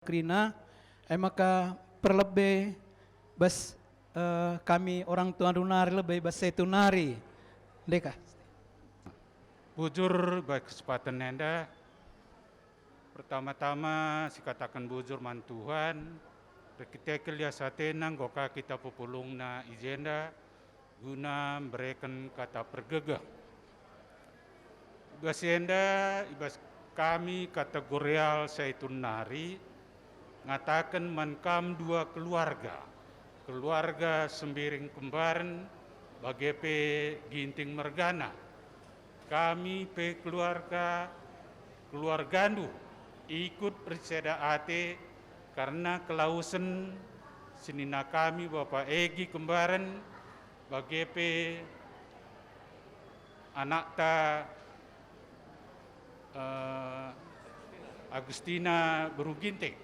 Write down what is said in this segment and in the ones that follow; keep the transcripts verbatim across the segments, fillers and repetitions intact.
kerina, e maka perlebe bas, eh, kami orang tua nari lebe bas Zaitun nari. Ndeka. Bujur bas kesempatan enda, pertama-tama sikataken bujur man Tuhan, erkiteken lias ateNa enggo ka kita pepulungna i jenda guna mbereken kata pergegeh. I bas enda, i bas kami kategorial Zaitun nari, ngataken man kam dua keluarga, keluarga Sembiring Kembaren, bage pe Ginting mergana. Kami pe keluarga, keluargandu ikut erseda ate kerna kelawesen senina kami Bapa Egi Kembaren, bage pe anakta, eh, Agustina beru Ginting.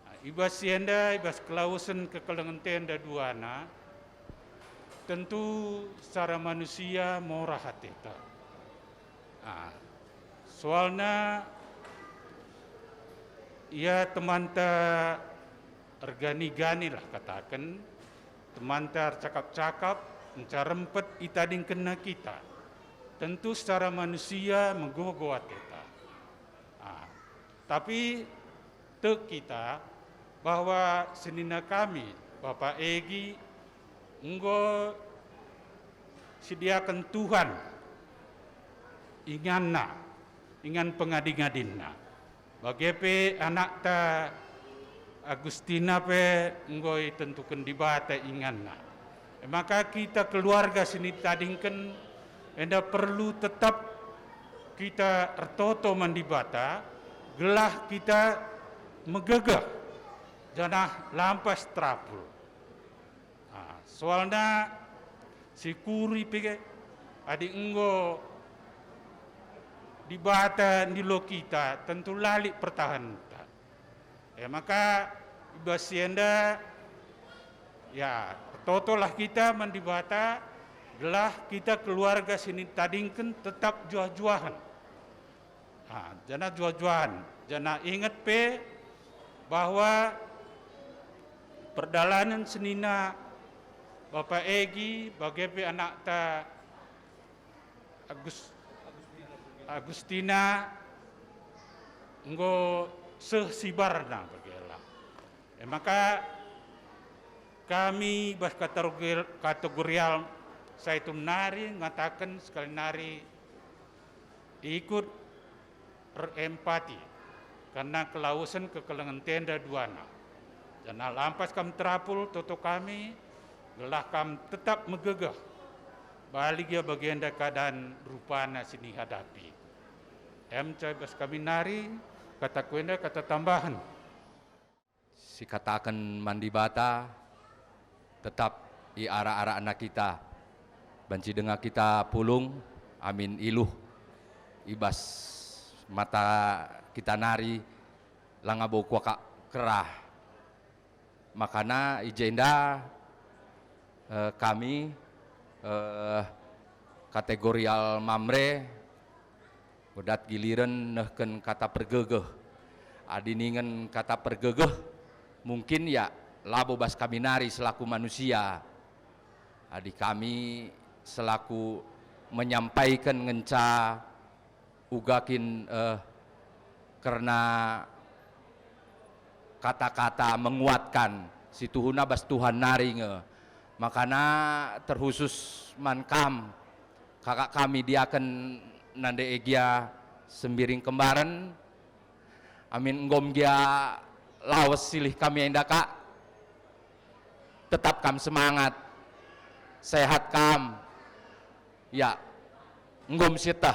Nah, i bas si enda, i bas kelawesen kekelengen enda duana, tentu secara manusia morah ateta. Ah, soalna ia temanta ergani-ganilah kataken, temanta ercakap-cakap, nca rempet itadingkenna kita. Tentu secara manusia megogo ateta. Ah, tapi tek kita bahwa senina kami, Bapa Egi, enggo sediaken Tuhan inganna, ingan pengadi-ngadinna. Bage pe anakta Agustina pe enggo itentuken Dibata inganna. E maka kita keluarga si nitadingken enda perlu tetap kita ertoto man Dibata, gelah kita megegeh janah lampas terapul. Ah, soalna sikuri pe adi enggo Dibata ndilo kita, tentu la lit pertahanenta. E maka, i bas si enda, ya, ertotolah kita man Dibata, gelah kita keluarga si nitadingken tetap juah-juahen. Ha, janah juah-juahen, janah inget pe bahwa perdalanen senina Bapa Egi, bage pe anakta Agus-, Agustina enggo seh sibarna bagela. E maka kami bas kategori-, kategorial Zaitun nari ngataken sekali nari ikut erempati kerna kelawesen kekelengen enda duana. Janah lampas kam terapul toto kami, gelah kam tetap megegeh, bali gia bagenda keadan rupana si nihadapi. Em cai bas kami nari, kataku enda kata tambahen. Sikataken man Dibata, tetap i arak-arakna kita. Banci denga kita pulung, amin iluh i bas mata kita nari, langa bo kuakap kerah. Makana i jenda, eh, kami, eh, kategorial Mamre, Udat giliren nehken kata pergegeh. Adi ningen kata pergegeh, mungkin ya labo bas kami nari selaku manusia. Adi kami selaku menyampaiken ngenca uga kin, eh, kerna kata-kata menguatkan, situhuna bas Tuhan nari nge. Makana terkhusus man kam, kakak kami diaken nande e gia Sembiring Kembaren, amin enggom gia lawes silih kami enda, Kak, tetap kam semangat, sehat kam, ya, enggom sieteh,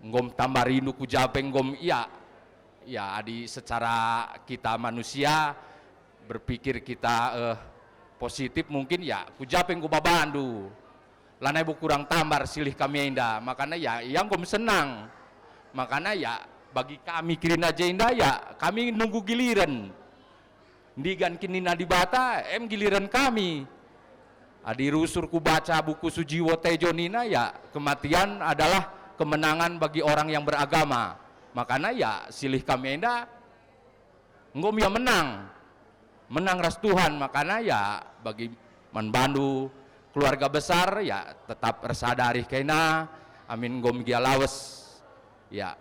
enggom tambah rindu ku ja pe enggom, ya, ya, adi secara kita manusia berpikir kita, eh, positif mungkin, ya, ku ja pe enggo babandu. Lanai bo kurang tambar silih kami enda, makana ya, ia enggo senang. Makana ya, bagi kami kerina jenda ya, kami nunggu giliren. Ndigan kin nina Dibata, em giliren kami. Adi rusur kubaca buku Sujiwo Tejo nina ya, kematian adalah kemenangan bagi orang yang beragama. Makana ya, silih kami enda, Enggo ia menang, menang ras Tuhan, makana ia bagi man bandu keluarga besar ia tetap ersadari kena, amin enggo megia lawes, ia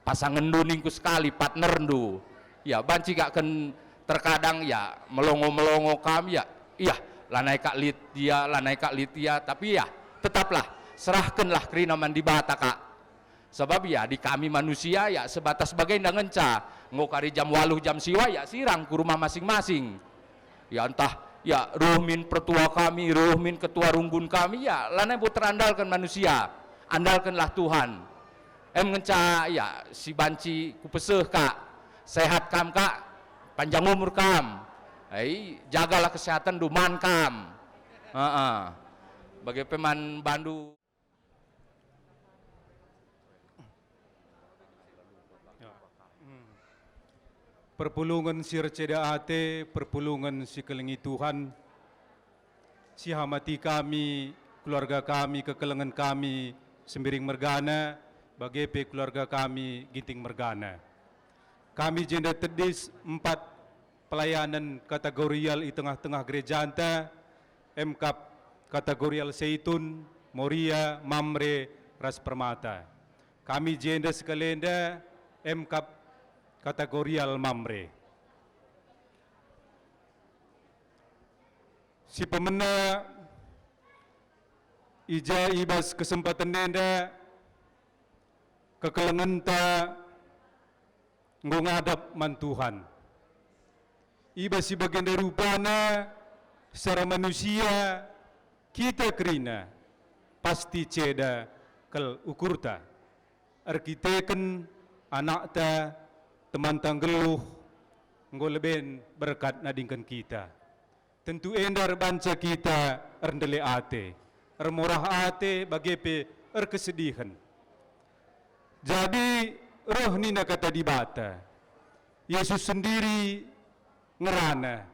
pasangenndu ningku sekali, partnerndu, ia banci kak ken terkadang ia melongo-melongo kam, ia, ia lanai kak lit ia, lanai kak lit ia, tapi ia tetaplah serahkenlah kerina man Dibata kak. Sebab ia di kami manusia ia sebatas bagenda ngenca, enggo kari jam waluh jam siwa ia sirang ku rumah masing-masing. Ia ntah ia reh min pertua kami, reh min ketua runggun kami, ia lanai bo terandalken manusia, andalkenlah Tuhan. Em ngenca ia si banci kupeseh kak, sehat kam kak, panjang umur kam. Ei, jagalah kesehatenndu man kam. Heeh. Bage pe man bandu. Ya. Hmm. Perpulungen si erceda ate, perpulungen si kelengi Tuhan, si hamati kami, keluarga kami, kekelengen kami, Sembiring mergana, bage pe keluarga kami, Ginting mergana. Kami jenda tedis empat pelayanen kategorial i tengah-tengah gerejanta, emkap kategorial Seitun, Moria, Mamre, ras Permata. Kami jenda sekalenda emkap kategorial Mamre. Si pemena i ja i bas kesempaten enda kekelengenta enggo ngadap man Tuhan. I bas si bagenda rupana, secara manusia, kita kerina pasti ceda kal ukurta. Erkiteken anakta, temanta nggeluh, enggo leben berkat nadingken kita. Tentu enda erbanca kita erndele ate, ermorah ate, bage pe erkesedihen. Jadi, reh nina Kata Dibata, Yesus sendiri ngerana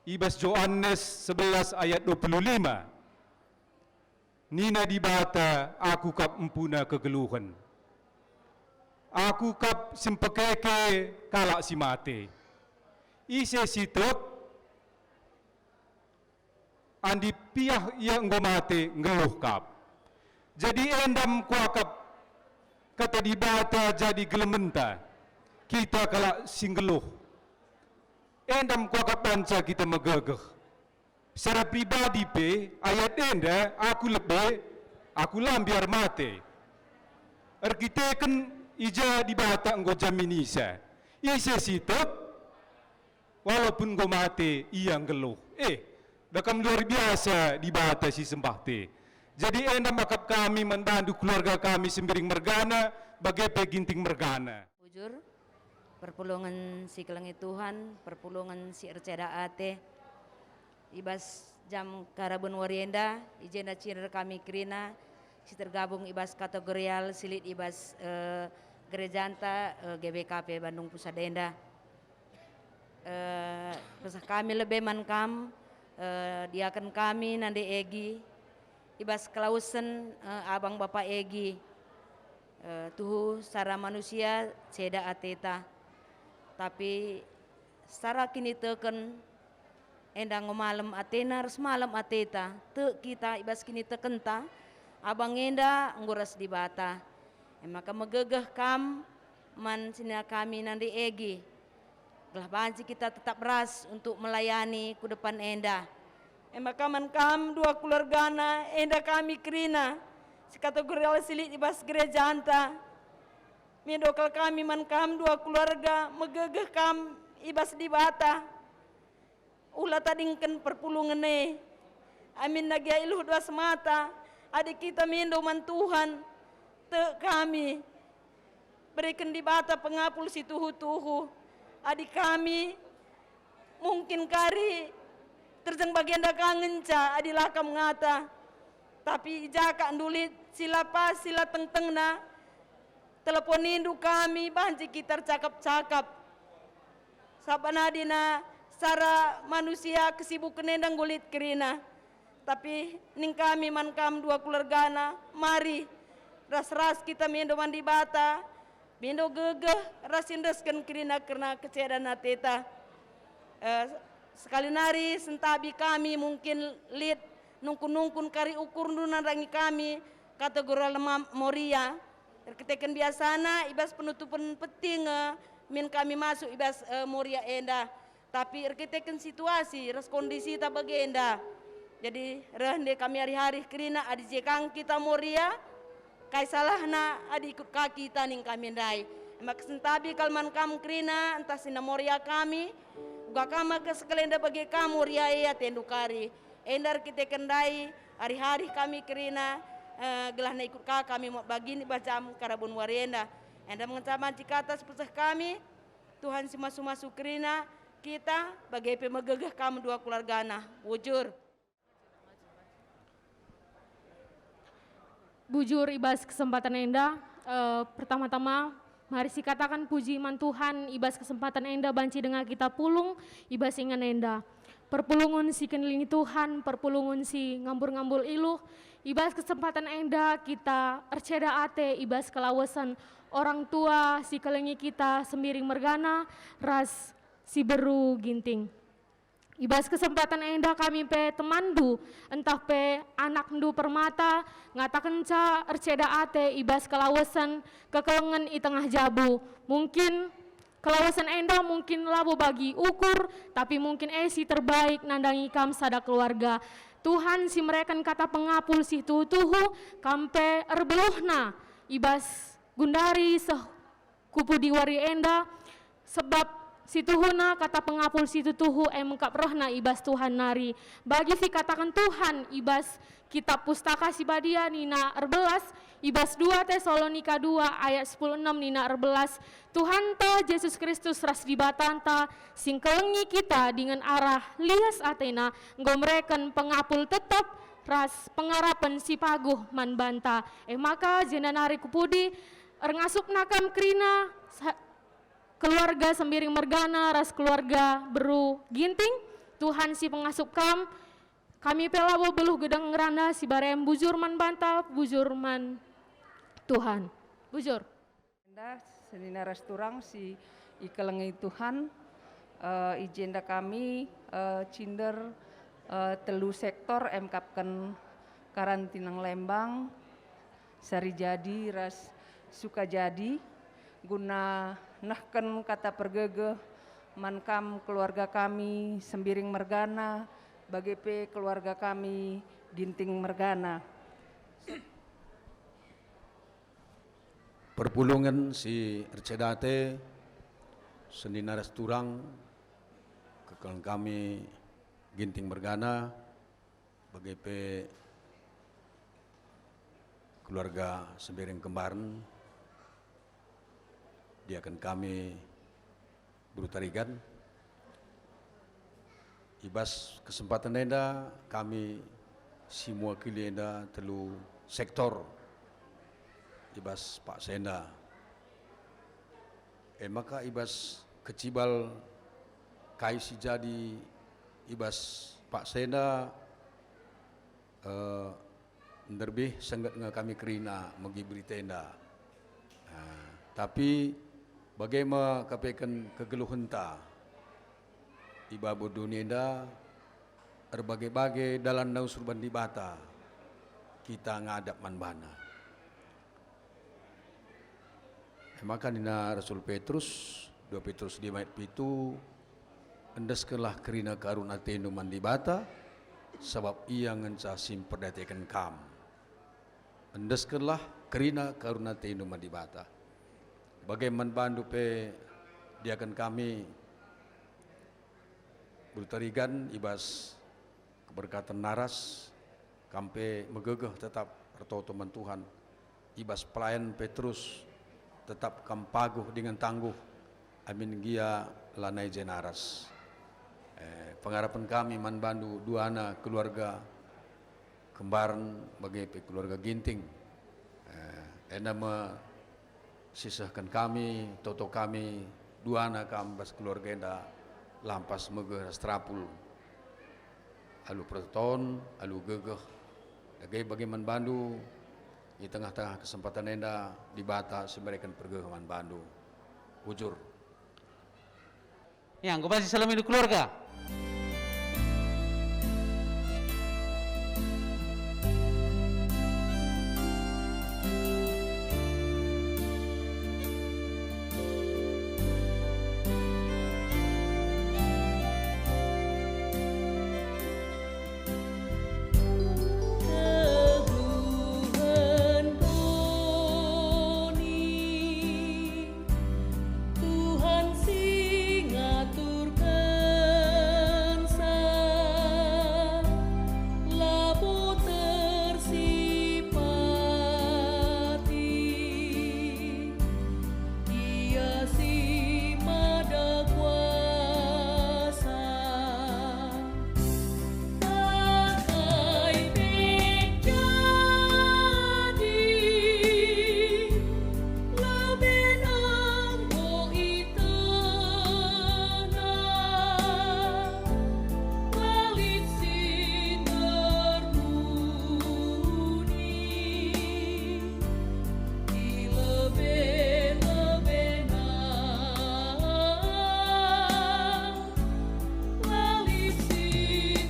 i bas Johanes sebelas ayat dua puluh lima. Nina Dibata, "Aku kap empuna kegeluhen. Aku kap si mpekeke kalak si mate. Ise si tek, adi piah ia enggo mate, nggeluh kap." Jadi enda me kuakap Kata Dibata jadi gelementa, kita kalak si nggeluh. Enda me kuakap banca kita megegeh. Secara pribadi pe, ayat enda, "Aku lebe, aku la mbiar mate." Erkiteken i ja Dibata enggo jaminisa, ise si tek, walaupun enggo mate, ia nggeluh. Eh, da kam luar biasa Dibata si sembah te. Jadi enda me akap kami man bandu keluarga kami Sembiring mergana, bage pe Ginting mergana. Bujur, perpulungen si kelengi Tuhan, perpulungen si erceda ate. I bas jam karaben wari enda, i jenda cinder kami kerina si tergabung i bas kategorial si lit i bas, eh, gerejanta, eh, G B K P Bandung Pusat enda. Eh, pesah kami lebe man kam, eh, diaken kami nande Egi, i bas kelawesen, eh, abang bapa Egi. Eh, tuhu secara manusia ceda ateta, tapi secara kiniteken enda enggo malem atena ras malem ateta. Tek kita i bas kinitekenta, abang enda enggo ras Dibata. E maka megegeh kam man senina kami nande Egi. Gelah banci kita tetap ras untuk melayani ku depan enda. E maka man kam dua keluargana enda kami kerina, si kategorial si lit i bas gerejanta. Mindo kal kami man kam dua keluarga, megegeh kam i bas Dibata. Ula tadingken perpulungen e. Aminna gia iluh duas mata, adi kita mindo man Tuhan, tek kami. Beriken Dibata pengapul si tuhu-tuhu. Adi kami mungkin kari terjeng bagenda ka ngenca adi la kam ngata. Tapi i ja kak ndulit si la pas, si la tengtengna, teleponindu kami banci kita ercakap-cakap. Sabap nadina secara manusia kesibuken enda enggo lit kerina. Tapi ning kami man kam dua keluargana, mari ras-ras kita mindo man Dibata, Mindo gegeh ras si endesken kerina kerna kecedan ateta. Eh, sekali nari sentabi kami mungkin lit nungkun-nungkun kari ukurndu nandangi kami kategori lemah Moria. Erkiteken biasana i bas penutupen peti nge min kami masuk i bas, eh, Moria enda. Tapi erkiteken situasi ras kondisita bagenda, jadi reh nde kami arih-arih kerina adi je kang kita Moria, kai salahna adi ikut ka kita ning kami ndai. E maka sentabi kal man kam kerina, ntah si na Moria kami, uga kam maka sekalenda bage ka Moria e atendu kari. Enda erkiteken ndai, arih-arih kami kerina, eh, gelah na ikut ka kami muat bagin i bas jam karabun wari enda. Enda ngenca banci kata si peseh kami, Tuhan si masu-masu kerina kita, bage pe megegeh kam dua keluargana. Bujur. Bujur i bas kesempatan enda, eh, pertama-tama mari sikataken puji man Tuhan i bas kesempatan enda banci denga kita pulung i bas ingan enda. Perpulungen si kenelingi Tuhan, perpulungen si ngambur-ngambur iluh, i bas kesempatan enda kita erceda ate i bas kelawesen orang tua si kelengi kita Sembiring mergana ras si beru Ginting. I bas kesempatan enda kami pe temanndu, ntah pe anakndu Permata, ngatakenca erceda ate i bas kelawesen kekelengen i tengah jabu. Mungkin kelawesen enda mungkin labo bagi ukur, tapi mungkin e si terbaik nandangi kam sada keluarga. Tuhan si mereken kata pengapul si tuhu-tuhu, kam pe erbeluhna i bas gundari seh ku pudi wari enda, sebab situhuna kata pengapul si tuhu e mengkap rehna i bas Tuhan nari. Bagi si kataken Tuhan i bas Kitab Pustaka Si Badia nina erbelas, i bas dua Tesalonika dua ayat sepuluh enem nina erbelas, Tuhanta Jesus Kristus ras Dibatanta si ngkelengi kita dingen arah lias atena enggo mereken pengapul tetap ras pengarapen si paguh man banta. E maka jenda nari ku pudi erngasupna kam kerina sa-, keluarga Sembiring mergana ras keluarga beru Ginting. Tuhan si pengasup kam, kami pe labo beluh gedang ngerana si barem bujur man banta, bujur man Tuhan. Bujur. Enda senina ras turang si ikelengi Tuhan, eh, i jenda kami, eh, cinder, eh, telu sektor emkapken Karantinang Lembang, Sarijadi ras Sukajadi guna nehken kata pergegeh man kam keluarga kami Sembiring mergana, bage pe keluarga kami Ginting mergana. Perpulungen si erceda ate, senina ras turang, kekelengen kami Ginting mergana, bage pe keluarga Sembiring kembaren, diaken kami Beru Tarigan. I bas kesempatan enda kami si mewakili enda telu sektor i bas paksa enda. E maka i bas kecibal kai si jadi i bas paksa enda, eh, nderbih sengget nge kami kerina megi berita enda. Ah, tapi bage me kapeken kegeluhenta i babo doni enda, erbage-bage dalan ndaus ruban Dibata kita ngadap man baNa. E maka nina Rasul Petrus, dua Petrus lima ayat pitu, "Endeskenlah kerina kearun atendu man Dibata, sabap Ia ngenca si mperdiateken kam." Endeskenlah kerina kearun atendu man Dibata. Bage man bandu pe diaken kami, Beru Tarigan, i bas keberkaten naras, kam pe megegeh tetap ertoto man Tuhan. I bas pelayan Petrus, tetap kam paguh dingen tangguh, amin gia lanai je naras. Eh, pengarapen kami man bandu duana keluarga kembaren, bage pe keluarga Ginting. Eh, enda me sisehken kami, toto kami, duana kam bas keluarga enda lampas megeh ras terapul. Alu pertoton, alu gegeh, dage bage man bandu, I tengah-tengah kesempatan enda, Dibata si mereken pergegeman bandu. Bujur. Ya, enggo bas isalamindu keluarga. Tuhan si ngaturkensa, labo tersipati. Ia si mada kuasa. Takai pe jadi, leben enggo itehna, lalip si terpudi i lebe-lebena. Lalip si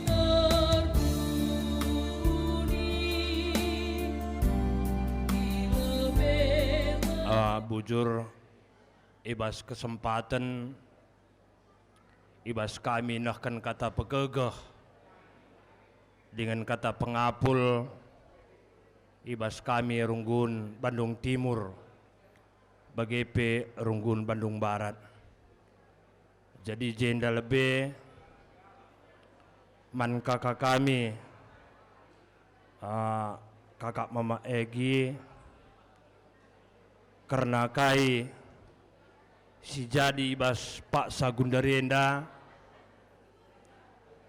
terpudi i lebe-lebe. Ah, bujur, i bas kesempaten, i bas kami nehken kata pegegeh dingen kata pengapul, i bas kami runggun Bandung Timur, bage pe runggun Bandung Barat. Jadi jenda lebe man kaka kami, ah, Kakak Mama Egi, kerna kai si jadi i bas paksa gundari enda,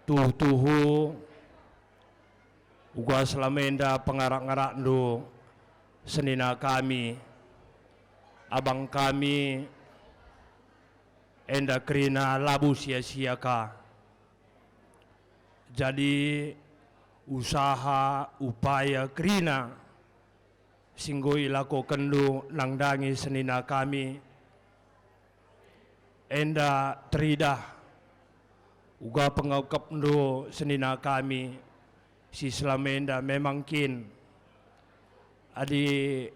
tuhu-tuhu uga selama enda pengarak-ngarakndu senina kami, abang kami, enda kerina labo sia-sia ka. Jadi, usaha, upaya kerina si enggo ilakokenndu nandangi senina kami, enda teridah uga pengakapndu senina kami si selama enda memang kin. Adi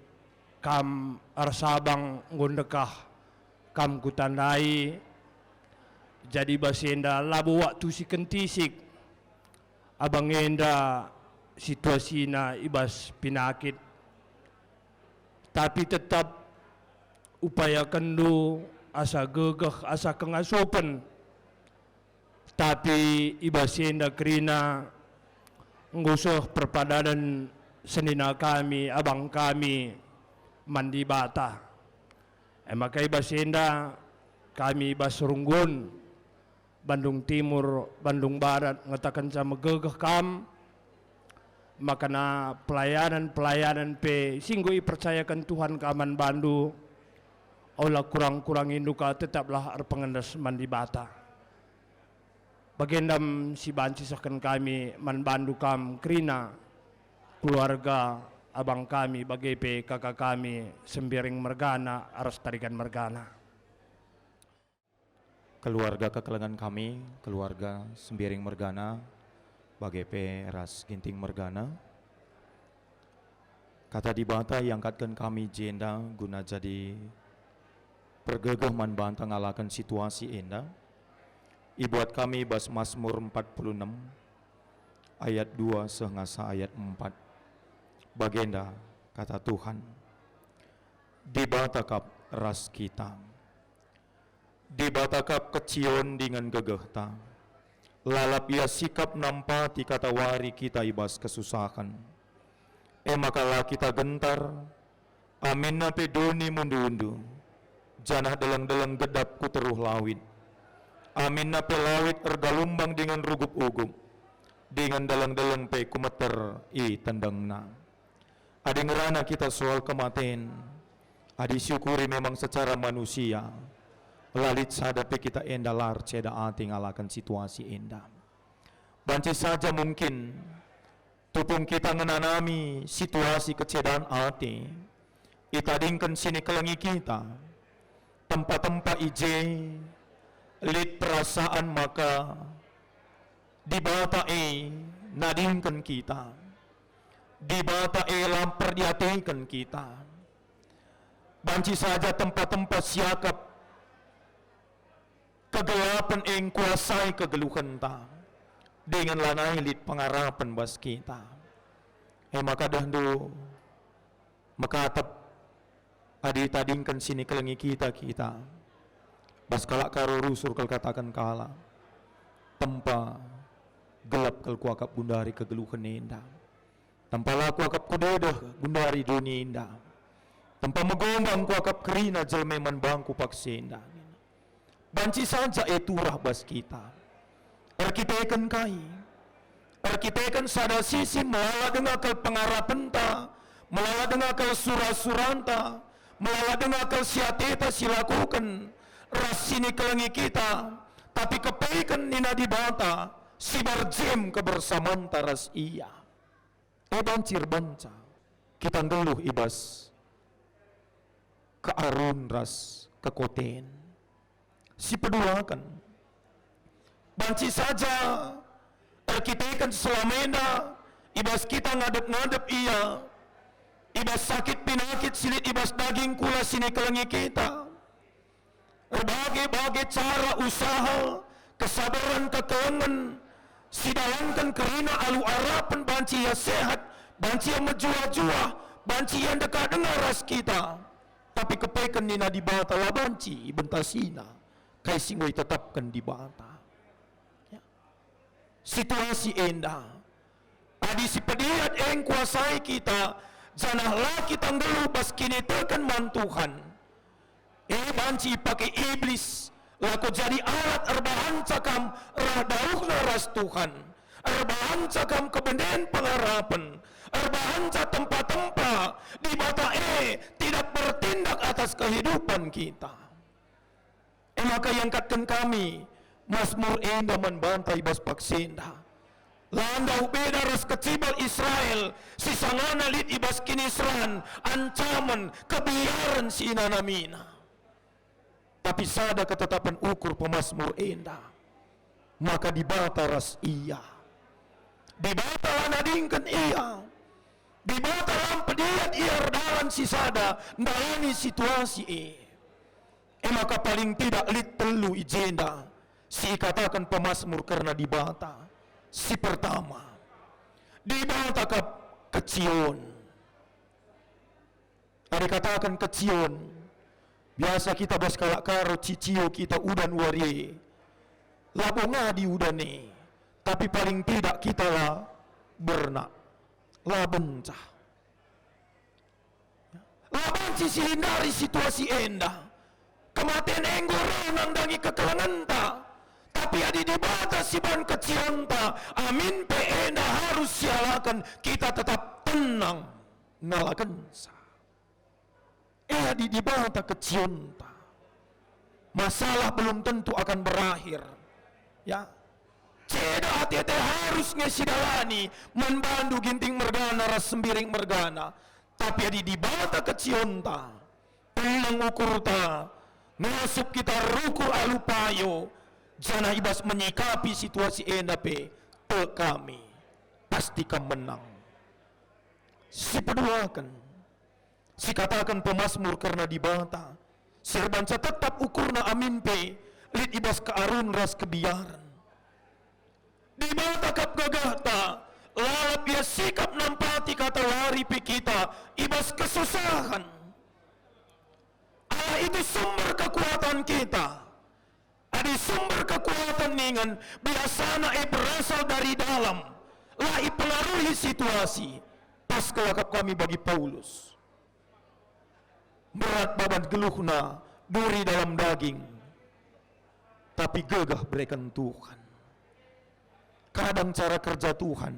kam ersabang enggo ndekah kam kutandai, jadi bas enda labo waktu si kentisik, abang enda situasina i bas pinakit. Tapi tetap upayakenndu asa gegeh, asa kengasupen. Tapi i bas enda kerina enggo seh perpadanen senina kami, abang kami man Dibata. E maka i bas enda kami i bas runggun Bandung Timur, Bandung Barat ngatakenca megegeh kam, makana pelayanan-pelayanan pe si enggo ipercayaken Tuhan ka man bandu, ola kurang-kurangindu ka, tetaplah erpengendes man Dibata. Bagenda me si banci sehken kami man bandu kam kerina keluarga abang kami, bage pe kaka kami Sembiring mergana ras Tarigan mergana. Keluarga kekelengen kami, keluarga Sembiring mergana, bage pe ras Ginting mergana. Kata Dibata iangkatken kami jenda guna jadi pergegeh man banta ngalaken situasi enda. Ibuat kami bas Masmur empat puluh enam ayat dua seh ngasa ayat empat. Bagenda kata Tuhan, "Dibata kap ras kita. Dibata kap kecion dingen gegehta. Lalap Ia sikap nampati katawari kita i bas kesusahen. E maka la kita gentar, aminna pe doni mundu-undu, janah deleng-deleng gedap ku teruh lawit. Aminna pe lawit ergalumbang dingen rugup-ugup, dingen deleng-deleng pe kumeter i tendengna." Adi ngerana kita soal kematen, adi siukuri memang secara manusia, la lit sada pe kita enda la erceda ate ngalaken situasi enda. Banci saja mungkin Tupung kita ngenanami situasi kecedan ate, itadingken si nikelengi kita, tempa-tempa i je lit perasaan maka Dibata e nadingken kita, Dibata e la mperdiateken kita. Banci saja tempa-tempa siakap kegelapen e ngkuasai kegeluhenta, dingen lanai lit pengarapen bas kita. E maka dehndu mekatep adi itadingken si nikelengi kita, kita bas kalak Karo rusur kal kataken kalak, tempa gelap kal kuakap gundari kegeluhen enda. Tempa la kuakap kudedeh gundari doni enda. Tempa megombang kuakap kerina jelma man bangku paksa enda. Banci saja e turah bas kita. Erkiteken kai? Erkiteken sada sisi melala denga kal pengarapenta, melala denga kal sura-suranta, melala denga kal si ateta si lakuken ras si nikelengi kita, tapi kepeken nina Dibata, si barjem kebersamanta ras Ia. E banci erbanca kita nggeluh i bas kearun ras kekoten. Sipeduaken, banci saja erkiteken selama enda i bas kita ngadep-ngadep Ia, i bas sakit pinakit si lit i bas daging kula si nikelengi kita. Erbage-bage cara usaha, kesabaren, kekelengen, sidalanken kerina alu arapen banci ia sehat, banci ia mejuah-juah, banci ia ndekah denga ras kita. Tapi kepeken nina Dibata la banci ibentasina kai si enggo itetapken Dibata. Ya. Situasi enda, adi si pediat e ngkuasai kita, janah la kita nggeluh bas kiniteken man Tuhan, e banci ipake Iblis lako jadi alat erbahanca kam reh dauhna ras Tuhan, erbahanca kam kebenen pengarapen, erbahanca tempa-tempa Dibata e tidak bertindak atas kehidupan kita. E maka iangkatken kami Masmur enda man banta i bas paksa enda. La ndauh beda ras kecibal Israel si sangana lit i bas kiniseran, ancamen, kebiaren si inanamina. Tapi sada ketetapen ukur pemasmur enda, maka Dibata ras ia. Dibata la nadingken ia. Dibata la mpediat ia erdalan sisada ndalani situasi e. E maka paling tidak lit telu i jenda si ikataken pemasmur kerna Dibata. Si pertama, Dibata kap kecion. Adi kataken kecion, biasa kita bas kalak Karo cicio kita udan wari e. Labo ngadi udan e, tapi paling tidak kita la berna, la bencah. La banci sihindari situasi enda. Kematen enggo reh nandangi kekelengenta. Tapi adi Dibata si ban kecionta, amin pe enda harus sialaken, kita tetap tenang ngalakenca. E adi Dibata kecionta, masalah belum tentu akan berakhir. Ya. Ceda ate-ate harus nge sidalani man bandu Ginting mergana ras Sembiring mergana. Tapi adi Dibata kecionta, tenang ukurta, ngasup kita rukur alu payo, janah i bas menyikapi situasi enda pe, tek kami, pasti kam menang. Sipeduaken, sikataken pemasmur kerna Dibata, si erbanca tetap ukurna amin pe lit i bas kearun ras kebiaren. Dibata kap gagahta, lalap Ia sikap nampati katawari pe kita i bas kesusahen. Allah itu sumber kekuatan kita. Adi sumber kekuatan ningen biasana e berasal dari dalam, la ipengaruhi situasi, pas kelakap kami bagi Paulus. Berat baban geluhna, duri dalam daging, tapi gegeh bereken Tuhan. Kadang cara kerja Tuhan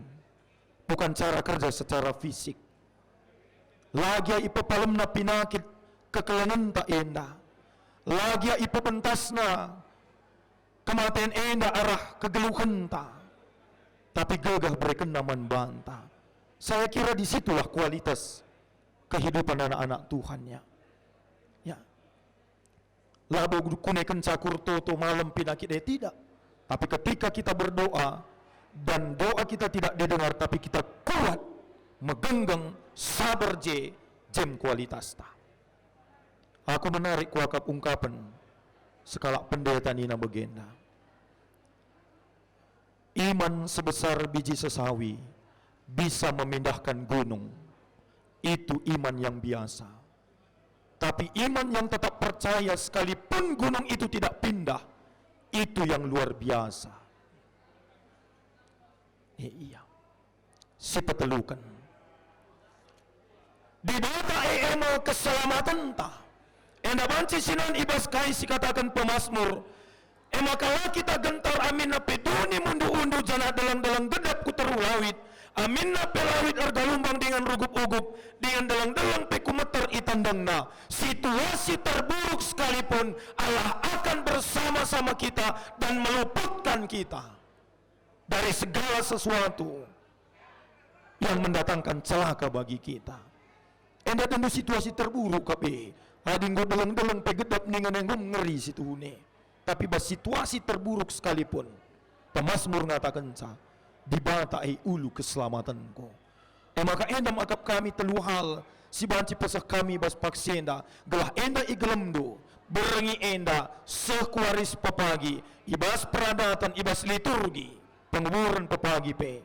bukan cara kerja secara fisik. La gia ipepalemna pinakit kekelengenta enda. La gia ipebentasna kematen enda arah kegeluhenta. Tapi gegeh berekenna man banta. Saya kira di situlah kualitas kehidupan anak-anak Tuhan, ya. Ya. Labo kunekenca kurtoto malem pinakit, eh, tidak. Tapi ketika kita berdoa dan doa kita tidak didengar, tapi kita kuat, megenggeng, sabar je, jem kualitasta. Aku menarik kuakap ungkapen sekalak pendeta nina bagenda. Iman sebesar biji sesawi bisa memindahkan gunung. Itu iman yang biasa. Tapi iman yang tetap percaya sekalipun gunung itu tidak pindah, itu yang luar biasa. Eh, iya. Sipeteluken. Dibata e me keselamatenta. Enda banci sinan i bas kai si kataken pemasmur, e maka la kita gentar aminna pe doni mundu-undu janah deleng-deleng gedap ku teruh lawit, aminna pe lawit ergalumbang dingen rugup-ugup, dingen deleng-deleng pe kumeter itendengna. Situasi terburuk sekalipun, Allah akan bersama-sama kita dan meluputkan kita dari segala sesuatu yang mendatangkan celaka bagi kita. Enda tentu situasi terburuk kap e. Adi enggo deleng-deleng pe gedap ningen enggo ngeri situhuna. Tapi bas situasi terburuk sekalipun, pemasmur ngatakenca, "Dibata e ulu keselamatenku." E maka enda me akap kami telu hal si banci peseh kami bas paksa enda, gelah enda igelemndu, berngi enda seh ku wari si pepagi, i bas peradaten, i bas liturgi, penguburen pepagi pe,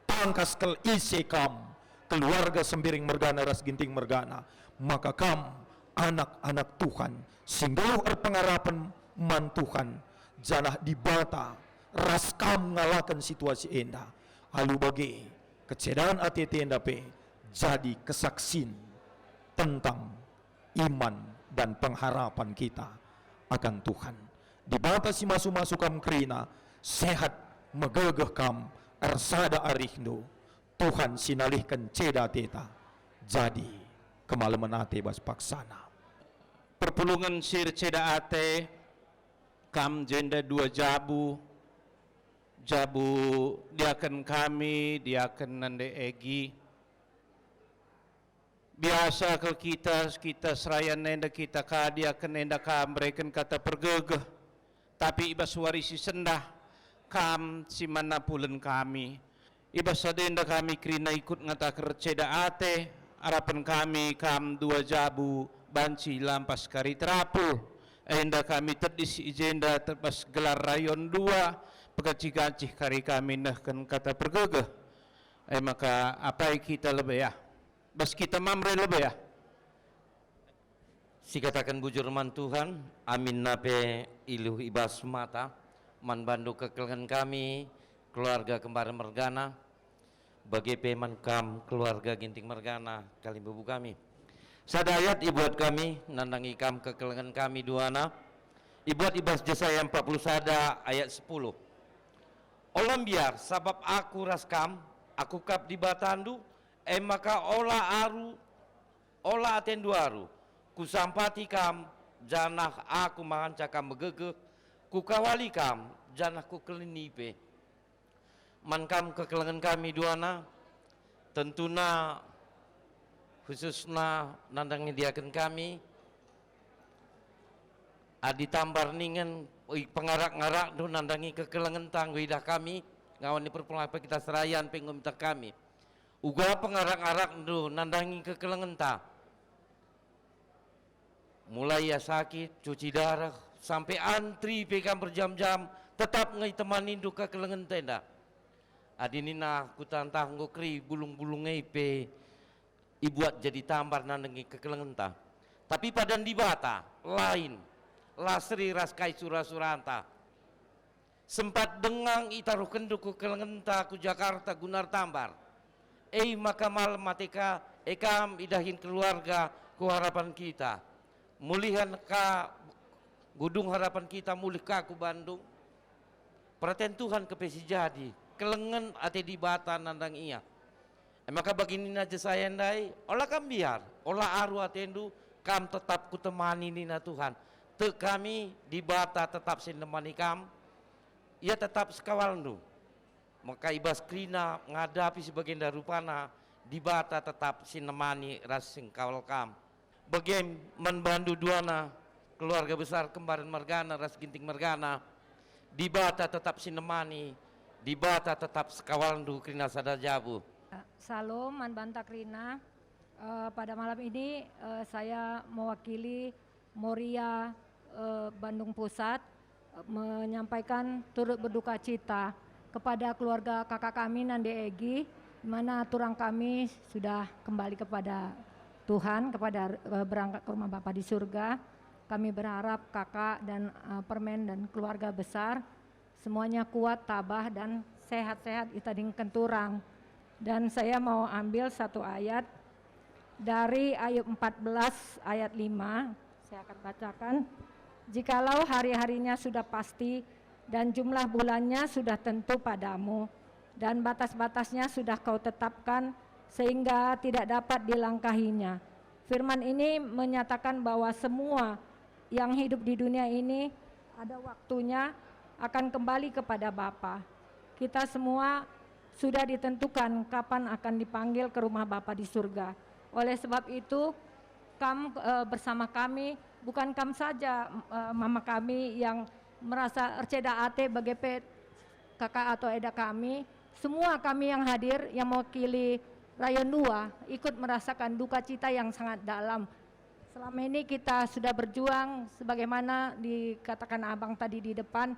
tangkas kal ise kam, keluarga Sembiring mergana ras Ginting mergana, maka kam anak-anak Tuhan, si nggeluh erpengarapen man Tuhan, janah Dibata ras kam ngalaken situasi enda. Alu bage, kecedan ate-atenda pe jadi kesaksin tentang iman dan pengharapan kita akan Tuhan. Dibata si masu-masu kam kerina, sehat, megegeh kam, ersada arihndu. Tuhan si nalihken ceda ateta, jadi kemalemen ate bas paksana. Perpulungen si erceda ate, kam jenda dua jabu, jabu diaken kami, diaken Nande Egi. Biasa kal kita, kita serayan enda kita ka diaken enda ka mereken kata pergegeh. Tapi i bas wari si sendah, kam si man napulen kami. I bas sada enda kami kerina ikut ngataken erceda ate, arapen kami kam dua jabu banci lampas kari terapul. Enda kami tedis i jenda tebas gelar rayon dua, pegancih-gancih kari kami nehken kata pergegeh. E maka apai kita lebe ah? Bas kita mamre lebe ah? Sikataken bujur man Tuhan, aminna pe iluh i bas mata, man bandu kekelengen kami, keluarga Kembar mergana, bage pe man kam keluarga Ginting mergana, kalimbubu kami. Sada ayat ibuat kami, nandangi kam kekelengen kami duana, ibuat i bas Jesaya empat puluh sada ayat sepuluh. Ola mbiar, sabap Aku ras kam, Aku kap Dibatandu, e maka ola aru, ola atendu aru. Kusampati kam, janah Aku manganca kam megegeh, Kukawali kam, janah Kukelini pe. Man kam kekelengen kami duana, tentuna khususna nandangi diaken kami, adi tambar ningen, oi, pengarak-ngarakndu nandangi kekelengenta enggo idah kami, ngawan ni perpulungen kita serayan pe enggo mitah kami. Uga pengarak-ngarakndu nandangi kekelengenta. Mulai ia sakit, cuci dareh, sampe antri pe kam berjam-jam, tetap nge itemanindu kekelengenta enda. Adi nina kutah-ntah enggo keri bulung-bulung e pe ibuat jadi tambar nandangi kekelengenta. Tapi padan Dibata, lain, la seri ras kai sura-suranta. Sempat denga itaruhkenndu kekelengenta ku Jakarta guna ertambar. E maka malem ate ka, e kam idahin keluarga ku harapan kita. Mulihan ka, gudung harapan kita mulih ka ku Bandung. Peraten Tuhan kepe si jadi, kelengen ate Dibata nandang ia. E maka bagi nina Jesaya ndai, "Ola kam mbiar, ola aru atendu, kam tetap Kutemani," nina Tuhan. Tek kami, Dibata tetap si nemani kam, Ia tetap sekawalndu. Maka i bas kerina ngadapi si bagenda rupana, Dibata tetap si nemani ras si ngkawal kam. Bage man bandu duana, keluarga besar Kembaran mergana ras Ginting mergana, Dibata tetap si nemani, Dibata tetap sekawalndu kerina sada jabu. Salom man banta kerina. Eh, pada malam ini, eh, saya mewakili Moria, eh, Bandung Pusat, eh, menyampaikan turut berduka cita kepada keluarga kakak kami Nande Egi, di mana turang kami sudah kembali kepada Tuhan, kepada, eh, berangkat ke rumah Bapa di surga. Kami berharap kakak dan, eh, permen dan keluarga besar semuanya kuat, tabah, dan sehat-sehat itadingken turang. Dan saya mau ambil satu ayat dari Ayub empat belas ayat lima. Saya akan bacakan. "Jikalau hari-harinya sudah pasti dan jumlah bulannya sudah tentu padamu, dan batas-batasnya sudah kau tetapkan sehingga tidak dapat dilangkahinya." Firman ini menyatakan bahwa semua yang hidup di dunia ini ada waktunya akan kembali kepada Bapa. Kita semua sudah ditentukan kapan akan dipanggil ke rumah Bapa di surga. Oleh sebab itu, kam, eh, bersama kami, bukan kam saja, eh, mama kami yang merasa erceda ate bage pe kakak atau eda kami, semua kami yang hadir yang mewakili Rayon dua ikut merasakan duka cita yang sangat dalam. Selama ini kita sudah berjuang sebagaimana dikatakan Abang tadi di depan,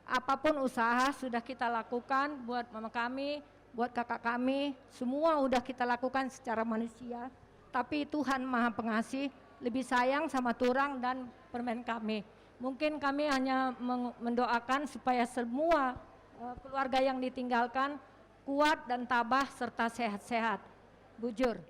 apapun usaha sudah kita lakukan buat mama kami, buat kakak kami, semua udah kita lakukan secara manusia. Tapi Tuhan Maha Pengasih, lebih sayang sama turang dan permen kami. Mungkin kami hanya meng-, mendoakan supaya semua, eh, keluarga yang ditinggalkan kuat dan tabah serta sehat-sehat. Bujur.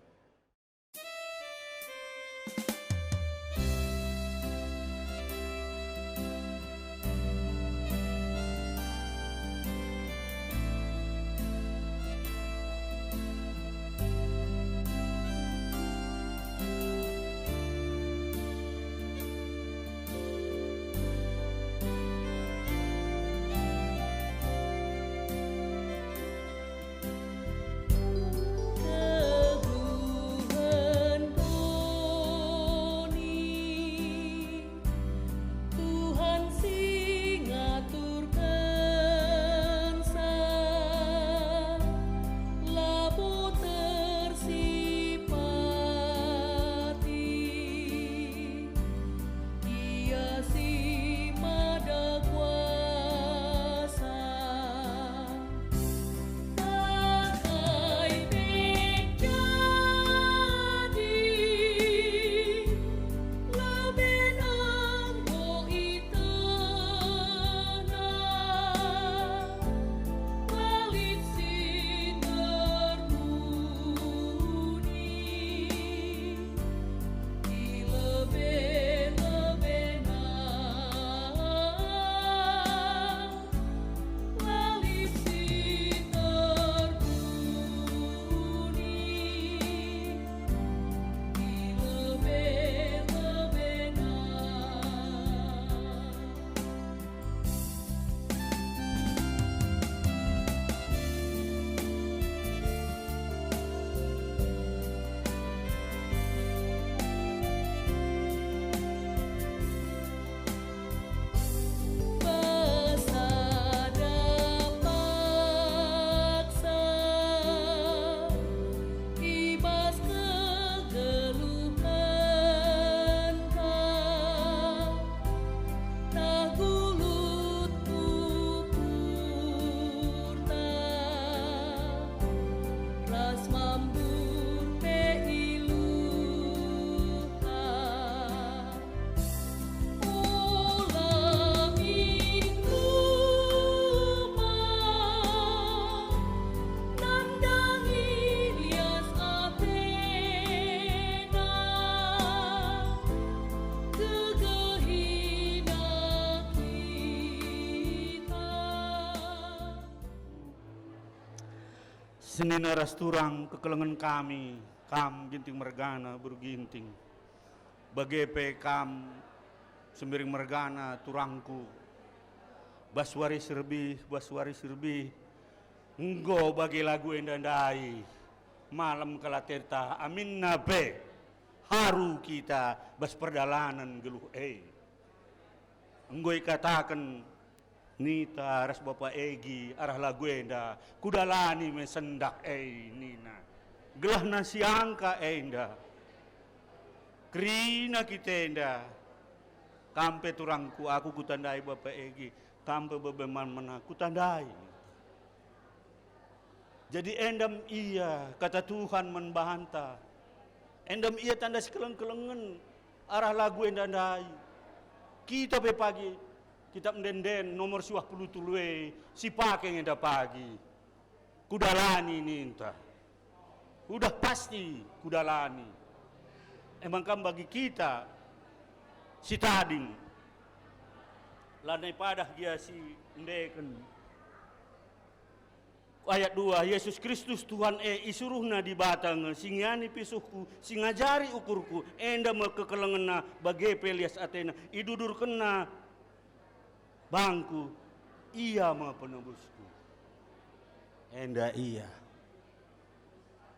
Tuhan si ngaturkensa, labo tersipati. Ia si mada kuasa. Pakai pe jadi, leben enggo itehna, lalip si terpudi. I lebe-lebena lalip si terpudi, i lebe-lebena. Pesada paksa i bas kegeluhenta, tah gulut pupurta, ras mambur pe iluhna. Ola min rumah nandangi lias atena, gegehina kita. Senina ras turang kekelengen kami, kam Ginting mergana, Beru Ginting. Bage pe kam Sembiring mergana, turangku. Bas wari si lebih, bas wari si lebih, enggo bage lagu enda ndai. Malem kal ateta, aminna pe haru kita bas perdalanen geluh e. Enggo ikataken Nita ras Bapa Egi arah lagu enda, "Kudalani me sendah e," nina. Gelahna siangka enda. Kerina kita enda. Kam pe turangku, aku kutandai Bapa Egi, kam pe bebe man mena kutandai. Jadi endam ia kata Tuhan man banta. Endam ia tanda sikeleng-kelengen arah lagu enda ndai. Kita pe pagi, Kitap Ende-enden nomor siwah puluh telu e sipake nge enda pagi. Kudalani ninta. Udah pasti kudalani. Emang kam bagi kita si tading. Lanai padah gia si endeken. Ayat dua, Yesus Kristus Tuhan e isuruhNa Dibata nge si ngiani pisuhku, si ngajari ukurku, enda me kekelengenNa, bage pe lias ateNa, idudurkenNa bangku, Ia me penebusku. Enda Ia.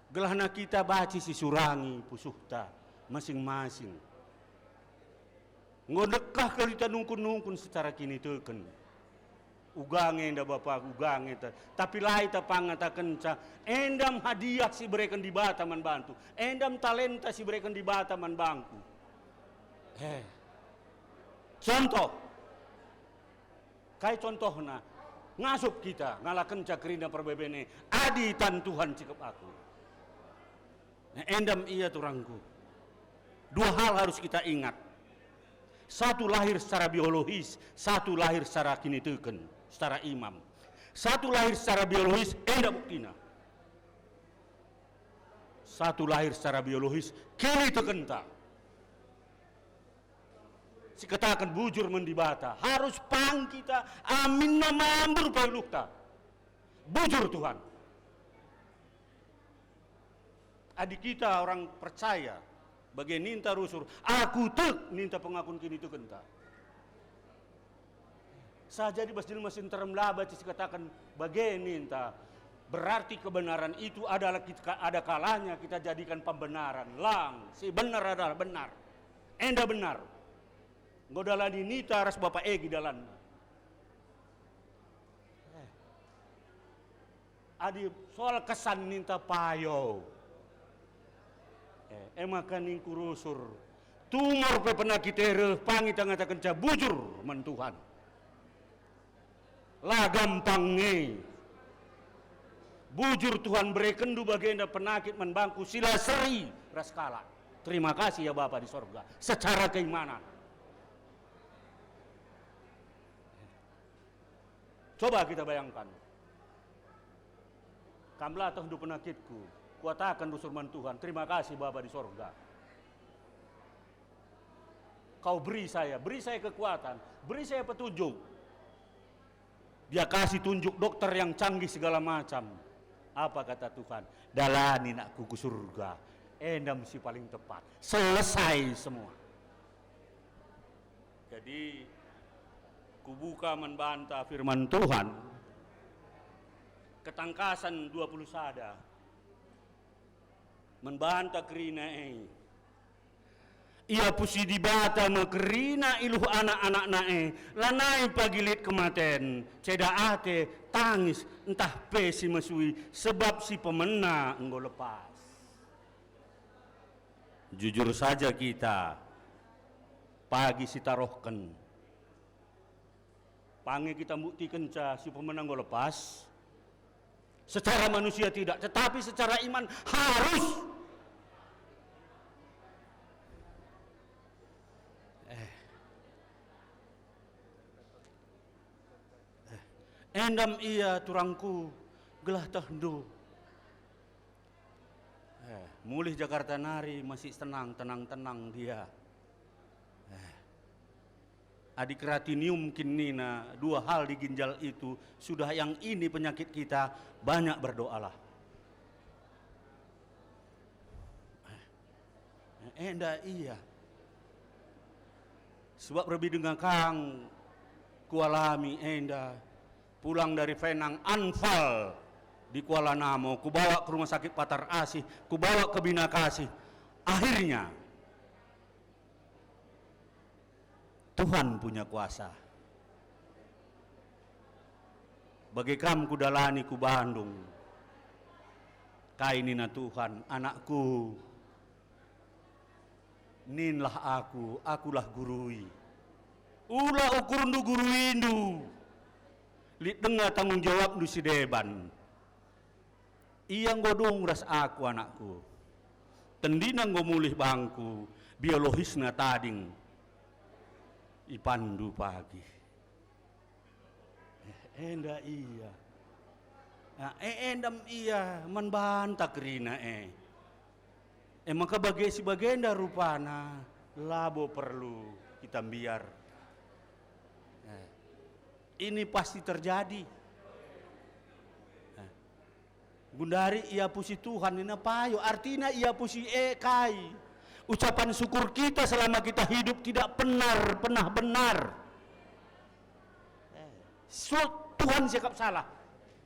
Gelahna kita banci sisurangi pusuhta masing-masing. Enggo ndekah kal kita nungkun-nungkun secara kiniteken. Uga nge enda Bapa, uga nge ta-, tapi la ita pangatakenca, endam hadiah si bereken Dibata man bantu, endam talenta si bereken Dibata man bangku. Eh. Contoh. Kai contohna? Ngasup kita ngalakenca kerina perbeben e, adi tan Tuhan cikep aku. Nah, endam ia turangku. Dua hal harus kita ingat. Satu lahir secara biologis, satu lahir secara kiniteken, secara imam. Satu lahir secara biologis, enda buktina. Satu lahir secara biologis, kinitekenta. Sikataken bujur man Dibata, harus pang kita aminna mambur paluhta. Bujur Tuhan. Adi kita orang percaya, bage ninta rusur, "Aku tek," ninta pengakun kinitekenta. Saja di bas jelma si nterem la banci sikataken bage ninta, berarti kebenaran itu adalah kita, ada kalanya kita jadikan pembenaran. Lang, si benar adalah benar. Enda benar. Enggo dalani nita ras Bapa Egi dalanna. Eh. Adi soal kesan ninta payo. Eh, e maka ningku rusur. Tumor pe penakit e reh, pang ita ngatakenca bujur man Tuhan. La gampang nge. Bujur Tuhan berekenndu bagenda penakit man bangku si la seri ras kalak. Terima kasih ya Bapa di sorga. Secara keimanan. Coba kita bayangkan. Kam la tehndu penakitku. Kuataken rusur man Tuhan. Terima kasih Bapa di sorga. Kau beri saya, beri saya kekuatan, beri saya petunjuk. Dia kasih tunjuk dokter yang canggih segala macam. Apa kata Tuhan? "Dalani nakku ku surga. Enda me si paling tepat." Selesai semua. Jadi, kubuka man banta firman Tuhan. Ketangkasan dua puluh sada. Man banta kerina e. Iapusi Dibata me kerina iluh anak-anakna e, lanai pagi lit kematen, ceda ate, tangis, ntah pe si mesui, sebab si pemena enggo lepas. Jujur saja kita, pagi si tarohken. Pange kita mbuktikenca si pemena enggo lepas. Secara manusia tidak, tetapi secara iman harus. Eh. Eh. Endam ia turangku gelah tehndu. Eh, mulih Jakarta nari masih tenang, tenang-tenang dia. Eh. Adi keratinium kin nina dua hal di ginjal itu, sudah yang ini penyakit kita, banyak berdoalah. Eh, enda ia. Sebab rebi denga kang kualami enda, pulang dari Venang, Anfal. Di Kuala Namo, kubawa ke Rumah Sakit Patar Asih, kubawa ke Bina Kasih. Akhirnya, Tuhan punya kuasa. Bage kam kudalani ku Bandung. Kai nina Tuhan, "Anakku, ninlah Aku, Akulah gurui. Ula ukurndu guruindu. Lit denga tanggung jawabndu si deban." Ia enggo dung ras aku, anakku. Tendina enggo mulih bangku, biologisna tading. Ipanndu pagi. Eh, enda ia. Ah, e, endam ia man banta kerina e. E maka bage si bagenda rupana labo perlu kita mbiar. Eh, ini pasti terjadi. Eh, Gundari iapusi Tuhan nina payo, artina iapusi e kai? Ucapan syukur kita selama kita hidup tidak benar, pernah benar. Eh, su-, Tuhan siakap salah.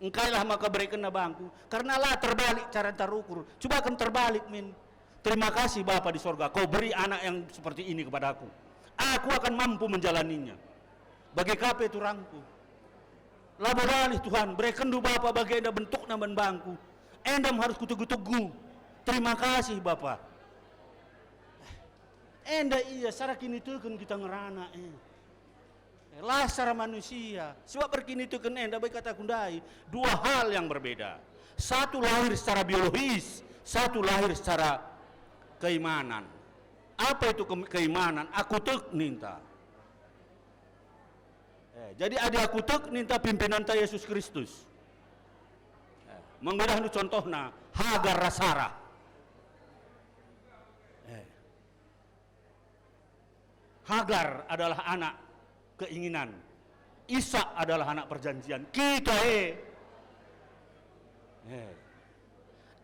Engkailah maka berekenna bangku, karena la terbalik cara tarukur. Cuba kem terbalik, min. Terima kasih Bapa di sorga, kau beri anak yang seperti ini kepadaku. Aku akan mampu menjalaninya. Bage ka pe turangku. Labo dalih Tuhan, berekenndu Bapa bage enda bentukna man bangku. Endam harus kutegu-tegu. Terima kasih Bapa. Enda ia cara kiniteken kita ngerana e. La secara manusia. Sebab erkiniteken enda bagi kataku ndai, dua hal yang berbeda. Satu lahir secara biologis, satu lahir secara keimanan. Apa itu ke-, keimanan? Aku tek ninta. Eh, jadi adi aku tek ninta pimpinanta Yesus Kristus. Eh, menggedahndu contohna Hagar ras Sarah. Eh. Hagar adalah anak keinginan. Ishak adalah anak perjanjian. Kita, eh. Eh.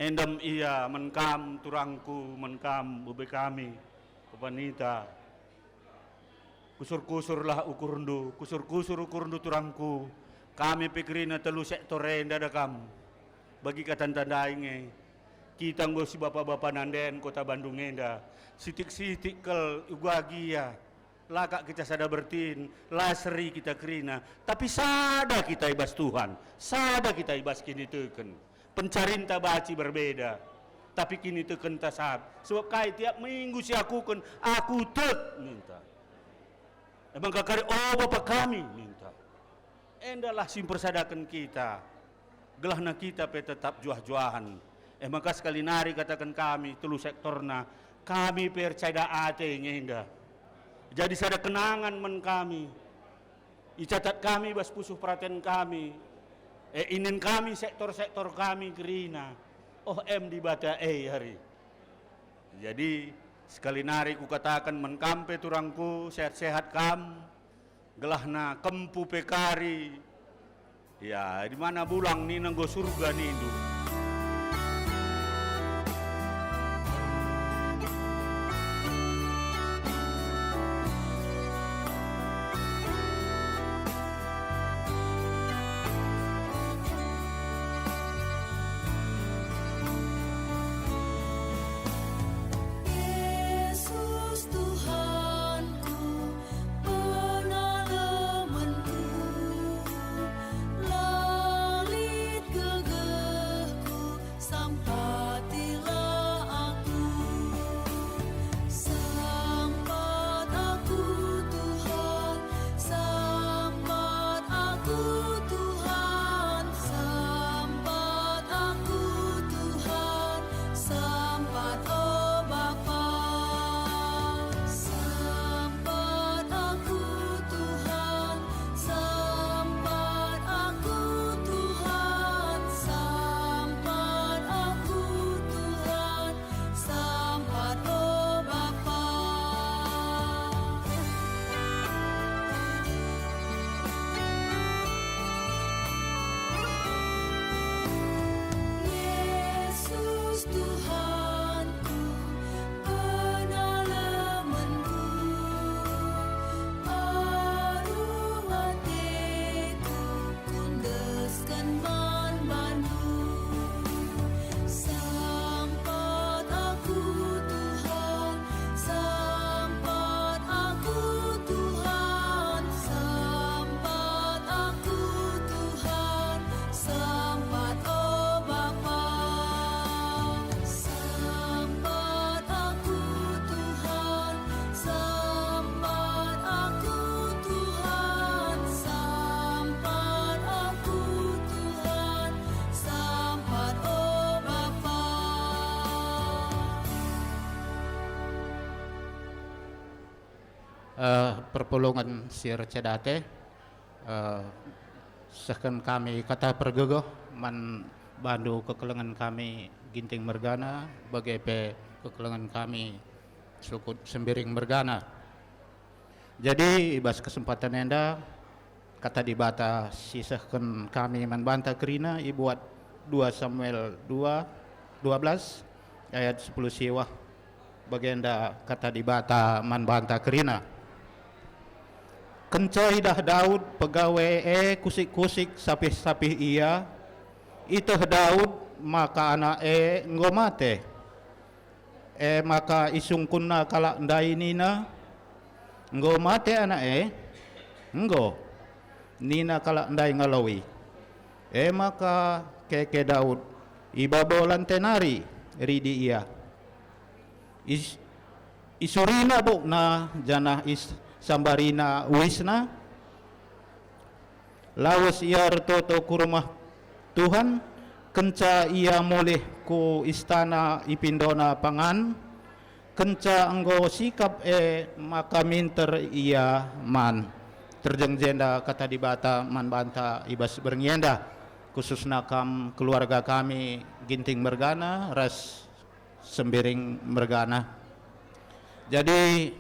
Endam ia man kam turangku, man kam bebe kami, pepanita. Kusur-kusurlah ukurndu, kusur-kusur ukurndu turangku. Kami pe kerina telu sektor enda da kam. Bagi kata ndai nge, kita enggo si bapa-bapa nanden kota Bandung enda. Sitik-sitik kal uga gia. La kak kita sada bertin, la seri kita kerina, tapi sada kita i bas Tuhan, sada kita i bas kiniteken. Pencarinta banci berbeda, tapi kinitekenta sab. Sebab kai tiap minggu siakuken, "Aku tek," ninta. E maka kari, "O Bapa kami," ninta. Endalah si mpersadaken kita, gelahna kita pe tetap juah-juahen. E maka sekali nari kataken kami, telu sektorna, kami pe erceda ate nge enda. Jadi sada kenangan man kami. Icatat kami bas pusuh peraten kami. E inen kami sektor-sektor kami kerina. Oh em Dibata e hari. Jadi, sekali nari kukataken man kam pe turangku, sehat-sehat kam. Gelahna kempu pe kari. Ya, di mana bulang nina enggo surga nindu. Yesus Tuhanku, penalemenku, la lit gegeh Eh, perpulungen si ercedate, eh, sehken kami kata pergegeh man bandu kekelengen kami Ginting mergana, bage pe kekelengen kami sukut Sembiring mergana. Jadi, i bas kesempatan enda, Kata Dibata si sehken kami man banta kerina ibuat dua Samuel dua, dua belas ayat sepuluh siwah. Bagenda Kata Dibata man banta kerina. Kenca idah Daud pegawe e kusik-kusik sapih-sapih ia, iteh Daud maka anak e enggo mate. E maka isungkunna kalak ndai nina, "Enggo mate anak e?" "Enggo," nina kalak ndai ngaloi. E maka keke Daud i babo lante nari ridi ia. Is-, isurina bukna janah isambarina uisna. Lawes ia ertoto ku rumah Tuhan, kenca ia mulih ku istana ipindona pangan, kenca enggo sikap e maka minter ia man. Terjeng jenda Kata Dibata man banta i bas berngi enda, khususna kam keluarga kami Ginting mergana ras Sembiring mergana. Jadi,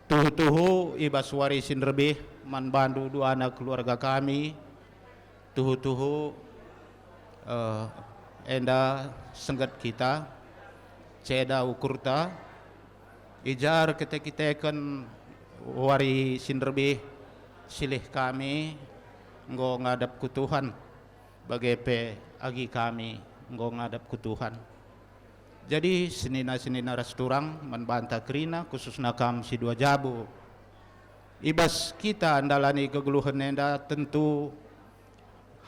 tuhu-tuhu i bas wari si nderbih man bandu duana keluarga kami, tuhu-tuhu, eh, enda sengget kita, ceda ukurta, i ja erkite-kiteken wari si nderbih silih kami enggo ngadap ku Tuhan, bage pe agi kami enggo ngadap ku Tuhan. Jadi, senina-senina ras turang man banta kerina, khususna kam si dua jabu. I bas kita ndalani kegeluhen enda, tentu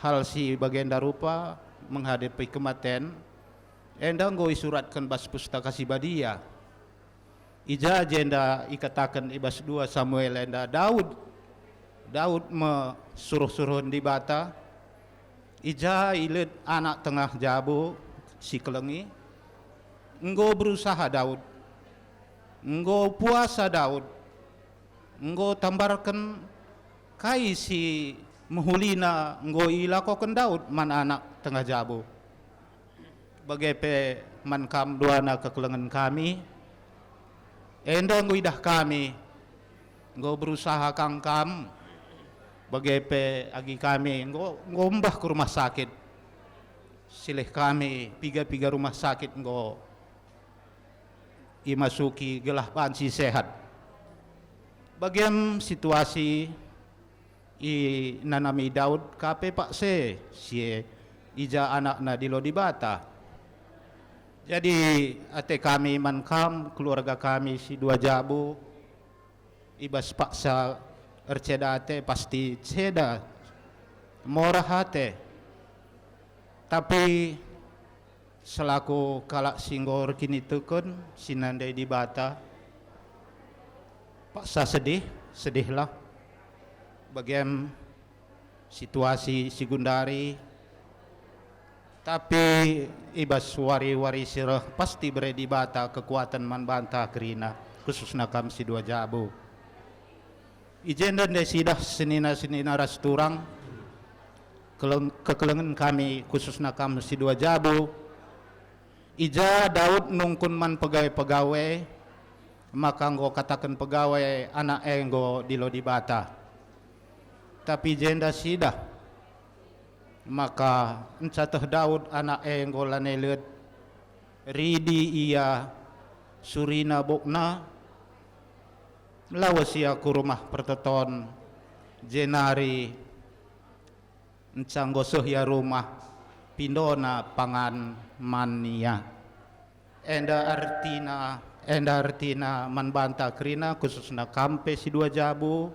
hal si bagenda rupa menghadapi kematen enda enggo isuratken bas Pustaka Si Badia. I ja jenda ikataken i bas dua Samuel enda Daud. Daud me suruh-suruhen Dibata. I ja ilet anak tengah jabu si kelengi. Enggo berusaha Daud. Enggo puasa Daud. Enggo tambarken kai si mehulina enggo ilakoken Daud man anak tengah jabu. Bage pe man kam duana kekelengen kami, enda enggo idah kami, enggo berusaha kang kam, bage pe agi kami enggo, enggo embah ku rumah sakit. Silih kami, piga-piga rumah sakit enggo imasuki gelah banci sehat. Bagem situasi inanami Daud ka pe paksa si e i ja anakna dilo Dibata. Jadi, ate kami man kam, keluarga kami si dua jabu, i bas paksa erceda ate, pasti ceda, morah ate. Tapi selaku kalak si enggo erkiniteken, si nandai Dibata, paksa sedih, sedihlah. Bagem situasi si gundari, tapi i bas wari-wari si reh pasti bere Dibata kekuaten man banta kerina, khususna kam si dua jabu. I jenda ndai sidah senina-senina ras turang, keleng-, kekelengen kami, khususna kam si dua jabu. I ja Daud nungkun man pegawai-pegawai, maka enggo kataken pegawai anak e enggo dilo Dibata. Tapi jenda sidah, maka enca teh Daud anak e enggo lanai let, ridi ia surina bukna, lawes ia ku rumah pertoton, jenari enca enggo seh ia rumah, pindona pangan man ia. Enda ertina, enda ertina man banta kerina, khususna kam pe si dua jabu,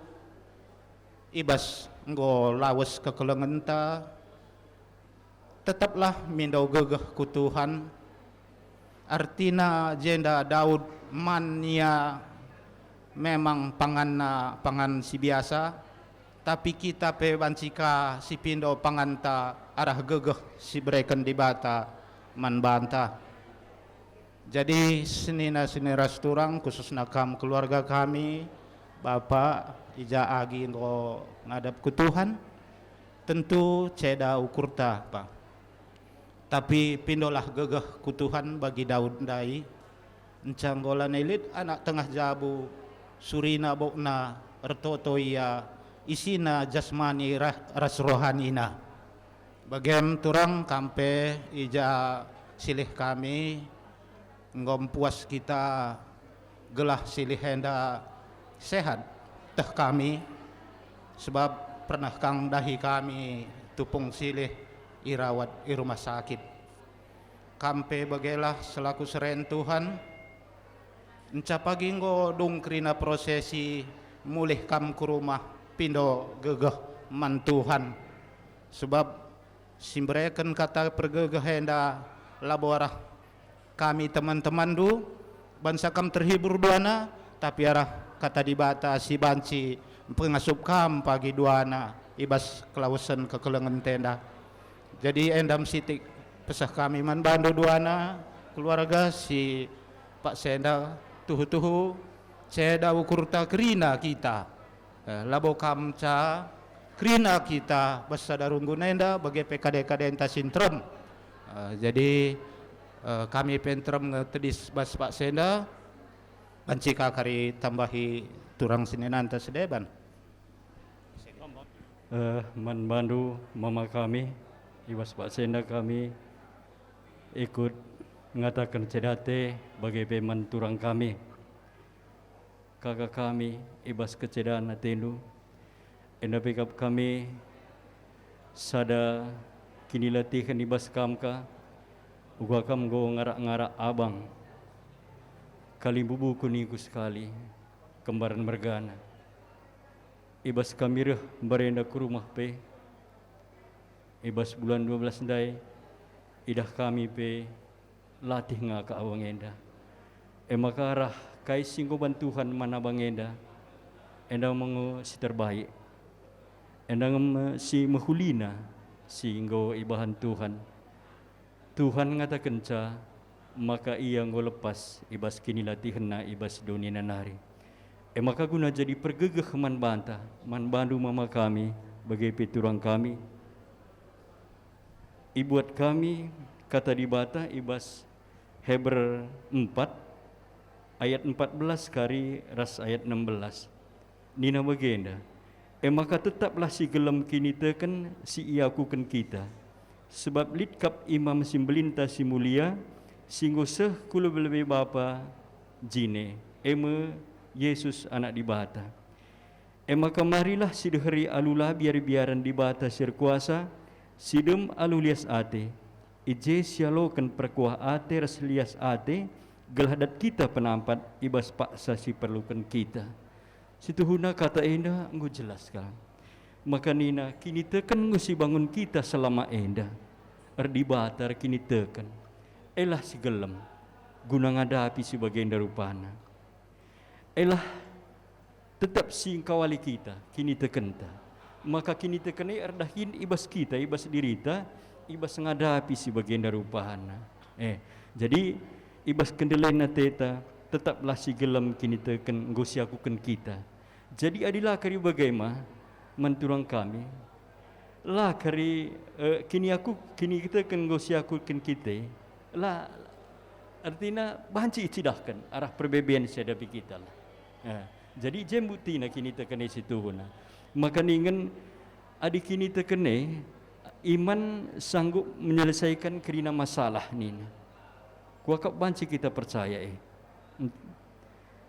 i bas enggo lawes kekelengenta, tetaplah mindo gegeh ku Tuhan. Ertina jenda Daud man ia memang panganna pangan si biasa, tapi kita pe banci ka si pindo panganta arah gegeh si bereken Dibata man banta. Jadi, senina-senina ras turang, khususna kam keluarga kami, Bapa, i ja agi enggo ngadap ku Tuhan, tentu ceda ukurta, Pa. Tapi pindolah gegeh ku Tuhan bagi Daud ndai, enca enggo lanai lit anak tengah jabu, surina bokna, ertoto ia, isina jasmani rah-, ras rohanina. Bagem turang kam pe i ja silih kami, enggo mpuas kita gelah silih enda sehat teh kami, sebab pernah kang dahi kami tupung silih irawat i rumah sakit. Kam pe bagelah selaku seren Tuhan, enca pagi enggo dung kerina prosesi mulih kam ku rumah, pindo gegeh man Tuhan. Sebab si mbereken kata pergegeh enda labo arah kami teman-temanndu, bansa kam terhibur duana, tapi arah kata Dibata si banci pengasup kam pagi duana i bas kelawesen kekelengen enda. Jadi enda me sitik peseh kami man bandu duana, keluarga si paksa enda, tuhu-tuhu ceda ukurta kerina kita. Eh, labo kam ca kerina kita bas sada runggun enda bage pe kade-kadenta si nterem. Eh, jadi, eh, kami pe nterem nge tedis bas paksa enda, banci ka kari tambahi turang seninanta si deban. Eh, man bandu mama kami, i bas paksa enda kami ikut ngataken ceda ate bage pe man turang kami. Kaka kami, i bas kecedan atendu, enda pe kap kami sada kinilatihen i bas kam ka, uga kam enggo ngarak-ngarak abang. Kalimbubu ku niku sekali, kembaren mergana. I bas kami reh mbarenda ku rumah pe, i bas bulan dua belas ndai, idah kami pe latih ngaka abang enda. E maka arah kai si enggo ban Tuhan man abang enda, enda me nge si terbaik. Enda nge me si mehulina si enggo ibahan Tuhan. Tuhan ngatakenca maka ia enggo lepas i bas kinilatihenna i bas doni nari. E maka guna jadi pergegeh man banta, man bandu mama kami, bage pe turang kami, ibuat kami kata Dibata i bas Heber empat ayat empat belas kari ras ayat enam belas. Nina bagenda, "E maka tetaplah si gelem kiniteken si iakuken kita, sebab lit kap Imam si Mbelinta si Mulia, si enggo seh ku lebe-lebe Bapa jine, e me Jesus Anak Dibata." E maka marilah si deheri alu la biar-biaren Dibata si erkuasa, si dem alu lias ate, i je sialoken perkuah ate ras lias ate, gelah dat kita penampat i bas paksa si perluken kita. Situhuna kata enda enggo jelas kal. Maka nina, kiniteken enggo si bangun kita selama enda. Erdibata erkiniteken. Elah si gelem, guna ngadapi si bagenda rupana. Elah tetap si engkawali kita, kinitekenta. Maka kiniteken e erdahin i bas kita, i bas dirita, i bas ngadapi si bagenda rupana. Eh, jadi i bas kendelenna teta, tetaplah si gelem kiniteken enggo siakuken kita. Jadi adi la kari bage ma man turang kami, la kari, eh, kiniaku-, kiniteken enggo siakuken kita, la, ertina banci icidahken arah perbeben si adapi kita lah. Eh, jadi je buktina kiniteken e situhuna. Maka ningen adi kiniteken e, iman sanggup menyelesaikan kerina masalah nina. Kuakap banci kita percaya e.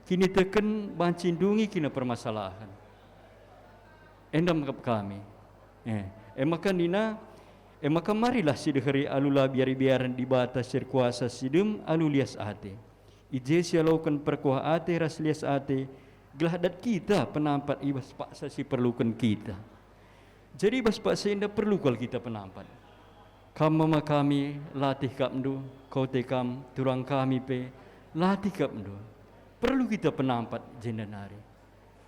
Kiniteken banci ndungi kina permasalahen. Enda mekap kami. Eh, e maka nina, e maka marilah si deheri alu la biar-biaren Dibata si erkuasa si dem alu lias ate. I je sialoken perkuah ate ras lias ate, gelah dat kita penampat i bas paksa si perluken kita. Jadi bas paksa enda perlu kal kita penampat. Kam mama kami, latih kapndu, kote kam, turang kami pe, latih kapndu. Perlu kita penampat jenda nari.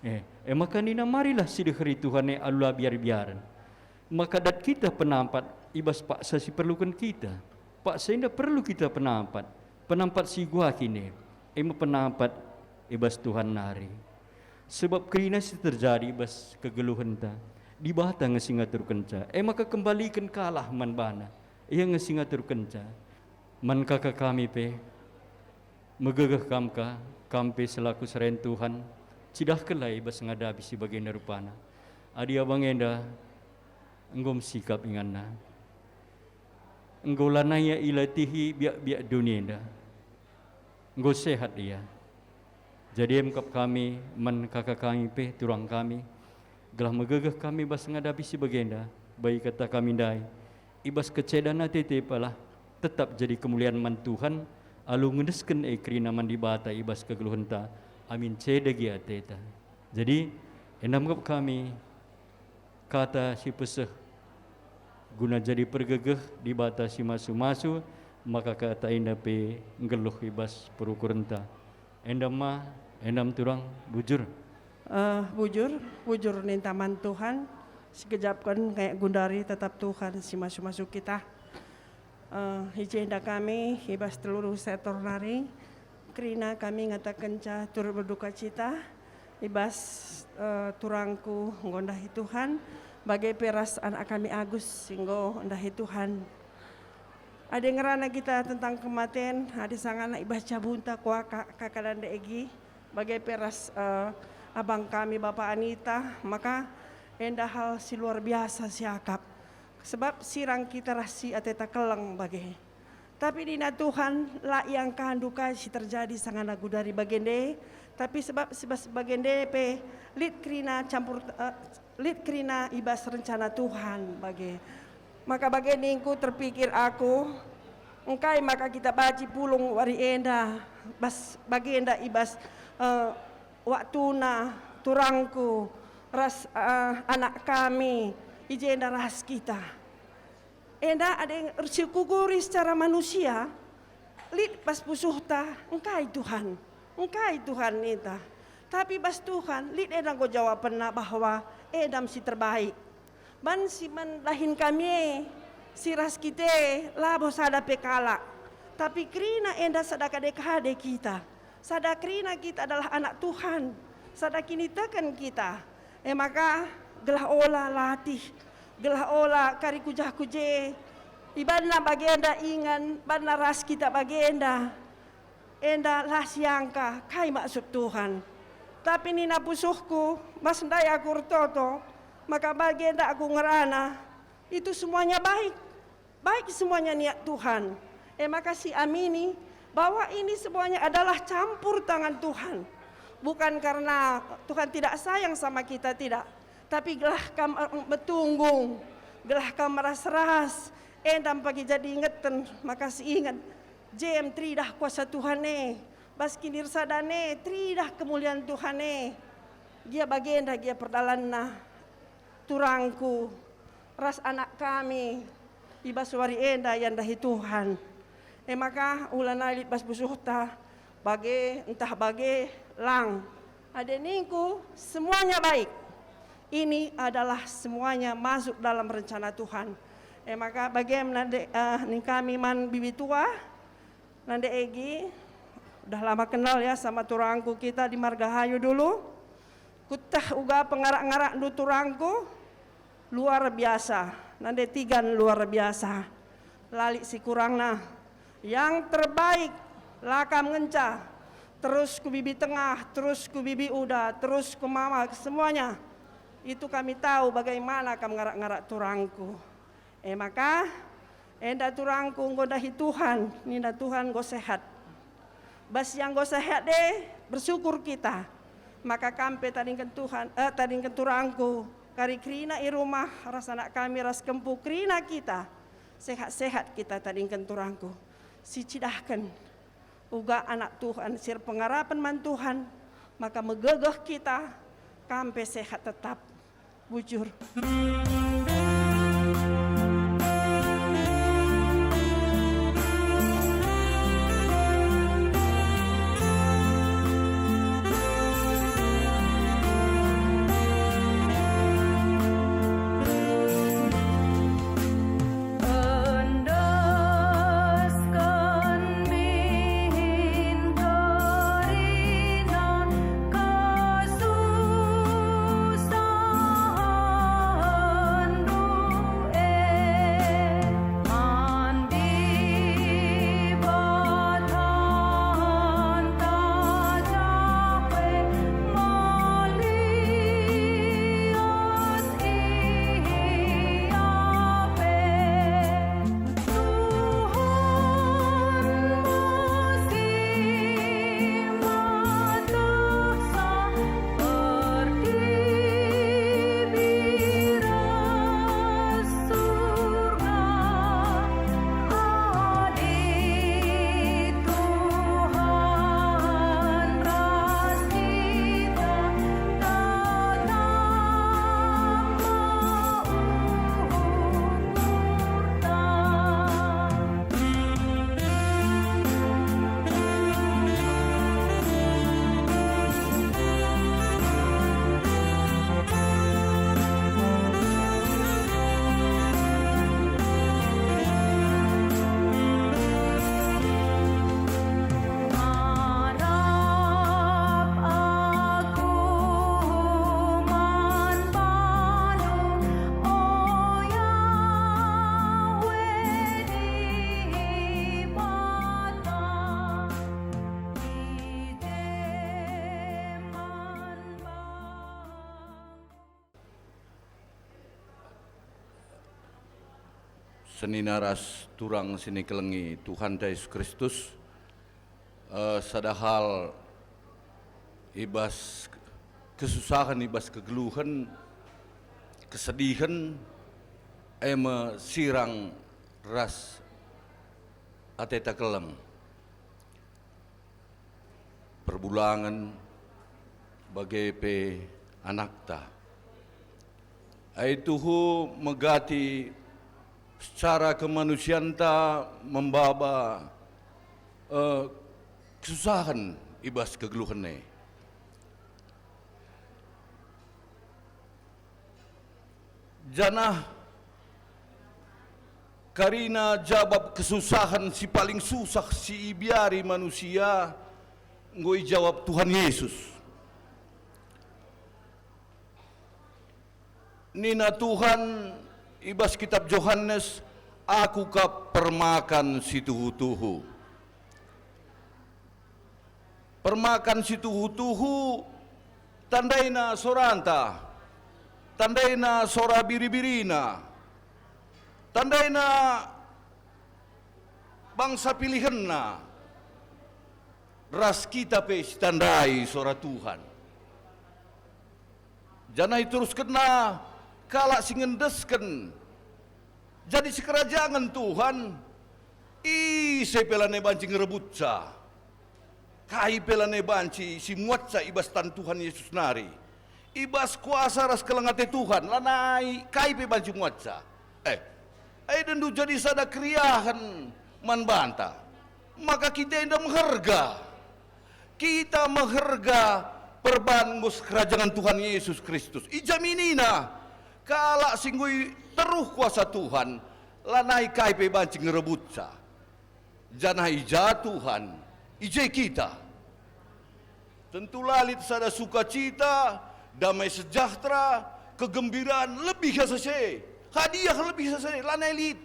Eh, e maka nina marilah si deheri Tuhan e alu la biar-biaren. Maka dat kita penampat i bas paksa si perluken kita. Paksa enda perlu kita penampat. Penampat si guakin e, e me penampat i bas Tuhan nari. Sebab kerina si terjadi i bas kegeluhenta, Dibata nge si ngaturkenca, e maka kembaliken kalah man baNa, Ia nge si ngaturkenca. Man kaka kami pe, megegeh kam ka, kam pe selaku serayan Tuhan, cidahkenlah i bas ngadapi si bagenda rupana. Adi abang enda enggo msikap inganna, enggo lanai ia ilatihi biak-biak doni enda, enggo sehat ia. Jadi emkap kami man kaka kami pe turang kami, gelah megegeh kami bas ngadapi si bagenda, bagi kata kami ndai, i bas kecedan ateta pelah tetap jadi kemulian man Tuhan, alu ngendesken e kerina man Dibata i bas kegeluhenta, amin ceda gia ateta. Jadi, enda emkap kami kata si peseh, guna jadi pergegeh Dibata si masu-masu, maka kata enda pe nggeluh i bas perukurenta. Enda ma, enda me turang, bujur. Eh, bujur, bujur ninta man Tuhan, sikejapken kayak gundari tetap Tuhan si masu-masu kita. Eh, i jenda kami, i bas teluruh sektor nari, kerina kami ngatakenca turut berduka cita, i bas, eh, turangku enggo ndahi Tuhan, bage pe ras anak kami Agus si enggo ndahi Tuhan. Adi ngerana kita tentang kematen, adi sangana i bas jabunta kuaka-, kaka nande Egi, bage pe ras, eh, abang kami Bapa Anita, maka enda hal si luar biasa siakap. Sebab sirang kita ras si ateta keleng bage. Tapi nina Tuhan, la iangkandu kai si terjadi sangana gundari bagende, tapi sebab si bas bagende pe lit kerina campur, eh, lit kerina i bas rencana Tuhan bage. Maka bage ningku terpikir aku, engkai maka kita banci pulung wari enda, bas bagenda i bas, eh, waktuna, turangku, ras, eh, anak kami, i jenda ras kita. Enda adi sikukuri secara manusia, lit bas pusuhta, "Engkai Tuhan? Engkai Tuhan?" ninta. Tapi bas Tuhan, lit enda enggo jawapenna bahwa enda me si terbaik. Banci man dahin kami e, si ras kita e, labo sada pe kalak. Tapi kerina enda sada kade-kade kita. Sada kerina kita adalah anak Tuhan, sada kiniteken kita. E maka, gelah ola latih, gelah ola kari kujah-kuje, ibanna bagenda ingan, banna ras kita bagenda. Enda la siangka kai maksud Tuhan. Tapi nina pusuhku, mas ndai aku ertoto, maka bagenda aku ngerana, itu semuanya baik. Baik semuanya niat Tuhan. E maka siamini bahwa ini semuanya adalah campur tangan Tuhan. Bukan karena Tuhan tidak sayang sama kita, tidak. Tapi gelah kam, eh, metunggung, gelah kam ras-ras, enda me pagi jadi ingeten, maka si inget, jem teridah kuasa Tuhan e, bas kinirsadan e, teridah kemulian Tuhan e. Gia bagenda gia perdalanna. Turangku, ras anak kami, i bas wari enda iandahi Tuhan. E maka, ulana lit bas pusuhta, bage ntah bage, lang. Adi ningku, semuanya baik. Ini adalah semuanya masuk dalam rencana Tuhan. E maka, bage nande, eh, ning kami man bibi tua, Nande Egi, udah lama kenal ya sama turangku kita di Margahayu dulu. Kueteh uga pengarak-ngarakndu turangku, luar biasa. Nande Tigan luar biasa. La lit si kurangna. Yang terbaik, la kam ngenca. Terus ku bibi tengah, terus ku bibi uda, terus ku mama, semuanya. Itu kami tahu bagaimana kam ngarak-ngarak turangku. E maka, enda turangku enggo ndahi Tuhan, nina Tuhan enggo sehat. Bas ia enggo sehat e, bersyukur kita. Maka kam pe tadingken Tuhan, eh, tadingken turangku, kari kerina i rumah, ras anak kami, ras kempu kerina kita. Sehat-sehat kita tadingken turangku. Sicidahken. Uga anak Tuhan si erpengarapen man Tuhan, maka megegeh kita, kam pe sehat tetap. Bujur. Senina ras turang si nikelengi Tuhanta Yesus Kristus, eh, sada hal i bas kesusahen, i bas kegeluhen, kesedihen, e me sirang ras ateta keleng. Perbulangen, bage pe anakta. Ai tuhu megati secara kemanusianta membaba, eh, kesusahen i bas kegeluhen e. Janah karina jabap kesusahen si paling susah si ibiari manusia, enggo ijawab Tuhan Yesus. Nina Tuhan i bas kitab Johanes, "Aku kap permakan si tuhu-tuhu." Permakan si tuhu-tuhu tandaina soranta, tandaina sora biri-birina, tandaina bangsa pilihenna, ras kita pe sitandai sora Tuhan. Janah iteruskenna kalak si ngendesken jadi sikerajangen Tuhan, ise pe lanai banci ngerebutca. Kai pe lanai banci si muatca i bas tan Tuhan Yesus nari. I bas kuasa ras keleng ate Tuhan, lanai kai pe banci muatca. Eh, enda ndu jadi sada keriahen man banta. Maka kita enda meherga. Kita meherga perban enggo sikerajangen Tuhan Yesus Kristus. Ijaminina kalak si enggo i teruh kuasa Tuhan, lanai kai pe banci ngerebutca. Janah i ja Tuhan, i je kita. Tentu la lit sada sukacita, damai sejahtera, kegembiraan lebih asa si e, hadiah lebih asa si e, lanai lit.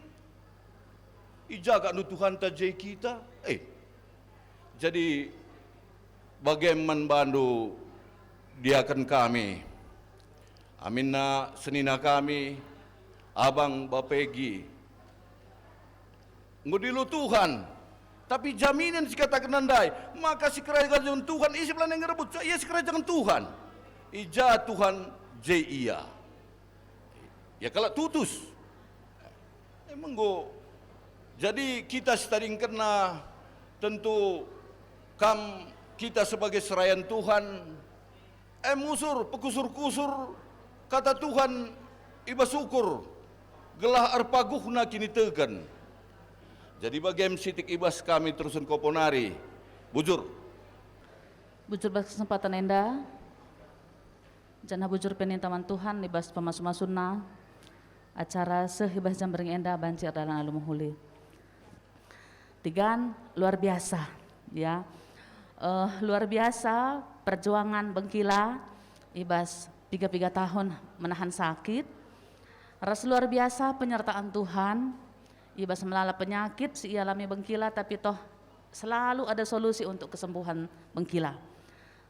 I ja kap ndu Tuhanta je kita? Eh. Jadi, bage man bandu diaken kami, aminna senina kami, Abang Bapegi, enggo dielo Tuhan, tapi jaminen si katakenna ndai, maka sikerajangen Tuhan, ise pe lanai ngerebut, ia sikerajangen Tuhan. I ja Tuhan, je ia. Ia kalak tutus. Emang enggo. Jadi kita sitadingkenna, tentu kam kita sebagai serayan Tuhan, em usur, pekusur-kusur kata Tuhan i bas ukur, gelah erpaguhna kiniteken. Jadi bagem sitik i bas kami terusen kopo nari. Bujur. Bujur bas kesempatan enda, janah bujur pe ninta man Tuhan i bas pemasu-masunna acara seh i bas jam berngi enda banci erdalan alu mehuli. Tigan, luar biasa, ya. Eh, luar biasa perjuangan Bengkila i bas piga-piga tahun menahan sakit. Ras luar biasa penyertaan Tuhan i bas melala penyakit si ialami Bengkila, tapi toh selalu ada solusi untuk kesembuhan Bengkila.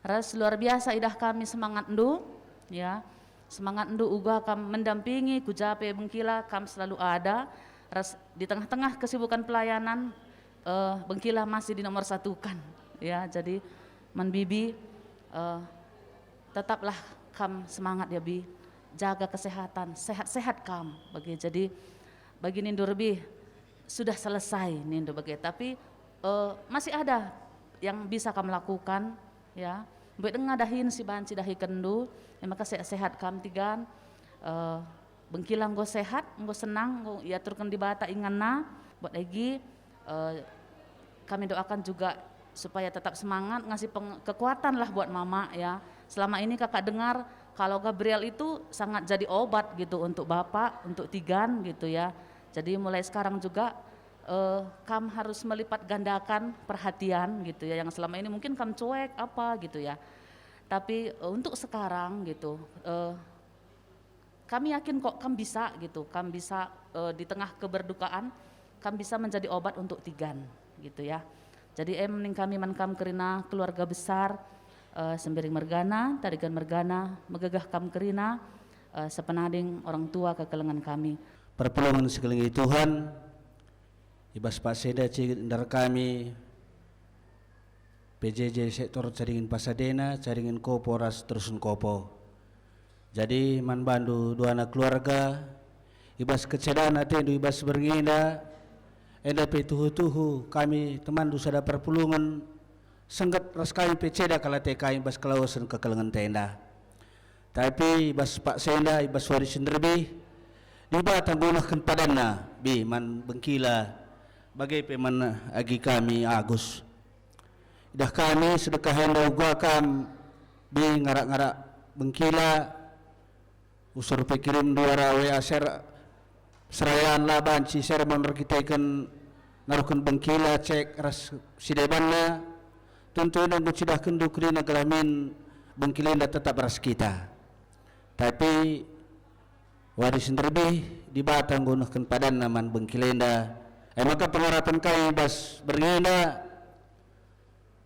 Ras luar biasa idah kami semangatndu, ya. Semangatndu uga kam mendampingi ku ja pe Bengkila, kam selalu ada. Ras di tengah-tengah kesibukan pelayanan, eh, Bengkila masih di nomor satukan, ya. Jadi, man Bibi, eh, tetaplah kam semangat ya, Bi. Jaga kesehatan, sehat-sehat kam. Bagi, jadi, bagi nindu lebih sudah selesai nindu bage, tapi, eh, masih ada yang bisa kam lakukan, ya. Mbue denga dahin si banci dahikenndu, e maka sehat-sehat kam tigan, eh, Bengkila enggo sehat, enggo senang, enggo iaturken Dibata inganna, buat egi, eh, kami doakan juga supaya tetap semangat, ngasih peng-, kekuatan lah buat Mama, ya. Selama ini Kakak dengar kalau Gabriel itu sangat jadi obat gitu untuk Bapak, untuk Tigan gitu, ya. Jadi mulai sekarang juga, eh, kam harus melipat gandakan perhatian gitu, ya, yang selama ini mungkin kam cuek apa gitu, ya. Tapi, eh, untuk sekarang gitu, eh, kami yakin kok kam bisa gitu, kam bisa, eh, di tengah keberdukaan, kam bisa menjadi obat untuk Tigan gitu, ya. Jadi em ning kami man kam kerina keluarga besar, eh, Sembiring mergana, Tarigan mergana, megegeh kam kerina, eh, sepenading orang tua kekelengen kami. Perpulungen si kelengi Tuhan, i bas paksa enda cigit ndar kami, P J J sektor Caringin Pasadena, Caringin Kopo ras Terusen Kopo. Jadi man bandu duana keluarga, i bas kecedan atendu i bas berngi enda, enda pe tuhu-tuhu kami temanndu sada perpulungen, sengget ras kami pe ceda kal ate kami bas kelawesen kekelengenta enda. Tapi i bas paksa enda, i bas wari si nderbih, Dibata nggunehken padanNa, bi man bengkila, bage pe man agi kami Agus. Idah kami sedekah enda uga kam, bi ngarak-ngarak bengkila, usur pe kirimndu arah W A share, serayan la banci share man erkiteken naruhken bengkila, cek ras si debanna, tentu enda enggo cidahkenndu kerina gelah min bengkila enda tetap ras kita. Tapi wari si nderbih Dibata nggunehken padanNa man bengkila enda. E maka pengarapen kami bas berngi enda,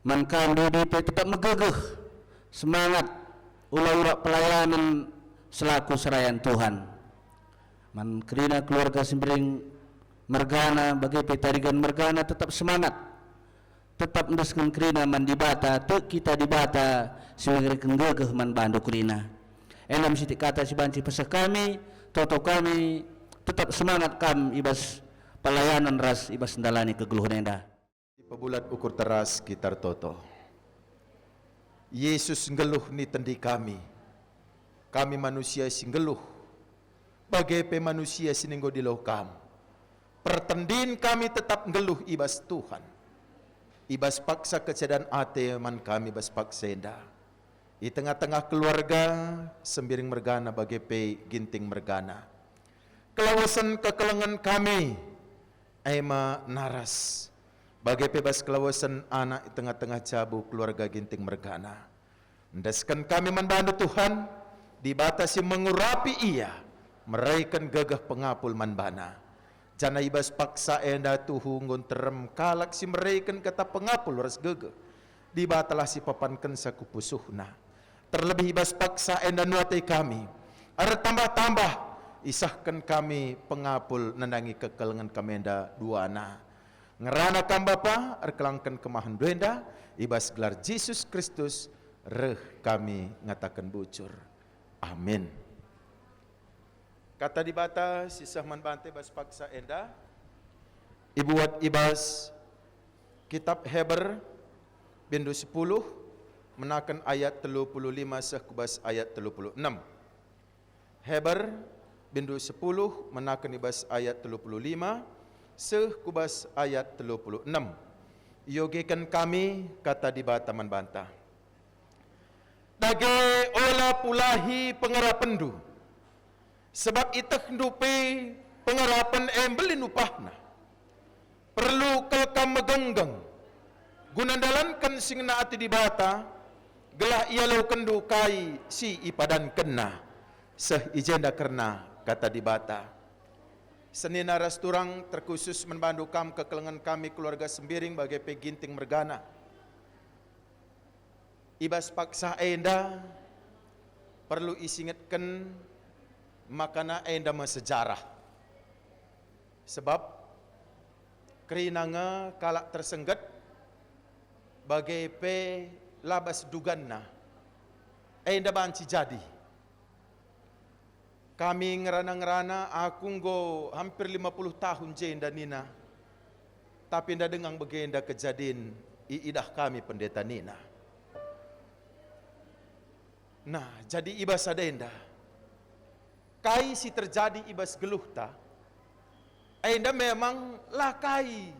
man kam Dudi pe tetap megegeh semangat ula-ula pelayanen selaku serayan Tuhan. Man kerina keluarga Sembiring mergana, bage pe Tarigan mergana tetap semangat, tetap endesken kerina man Dibata, tek kita Dibata si mereken gegeh man bandu kerina. Enda me sitik kata si banci peseh kami, toto kami tetap semangat kam i bas pelayanen ras i bas ndalani kegeluhen enda. Pebulat ukur teras kita ertoto. Yesus nggeluh nitendi kami. Kami manusia si nggeluh, bage pe manusia si enggo diloh Kam. Pertendin kami tetap nggeluh i bas Tuhan. I bas paksa kecedan ate man kami bas paksa enda. I tengah-tengah keluarga, Sembiring mergana bage pe Ginting mergana. Kelawesen kekelengen kami, e me naras, bage pe bas kelawesen anak i tengah-tengah jabu keluarga Ginting mergana. Endesken kami man bandu, Tuhan, Dibata si mengurapi ia, mereken gegeh pengapul man bana. Janah i bas paksa enda tuhu enggo nterem kalak si mereken kata pengapul ras gegeh. Dibatalah si papankensa ku pusuhna. Terlebih i bas paksa enda nuatai kami. Ertambah-tambah isehken kami pengapul nandangi kekelengen kami enda duana. Ngerana Kam Bapa, erkelangken kemahenndu enda, i bas gelar Jesus Kristus, reh kami ngataken bujur. Amin. Kata Dibata si seh man banta i bas paksa enda, ibuat i bas Kitap Heber, bindu sepuluh, menaken ayat telu puluh lima seh ku bas ayat telu puluh enem. Heber, bindu sepuluh, menaken i bas ayat telu puluh lima seh ku bas ayat telu puluh enem. Iogeken kami kata Dibata man banta. Dage ola pulahi pengarapenndu, sabap ietehndu pe pengarapen e mbelin upahna. Perlu kal kam megenggeng guna ndalanken si ngena ate Dibata, gelah ialokenndu kai si ipadankenNa. Seh i jenda kerna kata Dibata. Senina ras turang, terkhusus man bandu kam kekelengen kami keluarga Sembiring bage pe Ginting mergana. I bas paksa enda perlu isingetken makana enda me sejarah. Sebab kerina nge kalak tersengget, bage pe la bas duganna enda banci jadi. Kami ngerana-ngerana, aku enggo hampir lima puluh tahun jenda nina, tapi nda denga bagenda kejadin iidah kami pendeta nina. Nah, jadi i bas sada enda, kai si terjadi i bas geluhta, enda memang la kai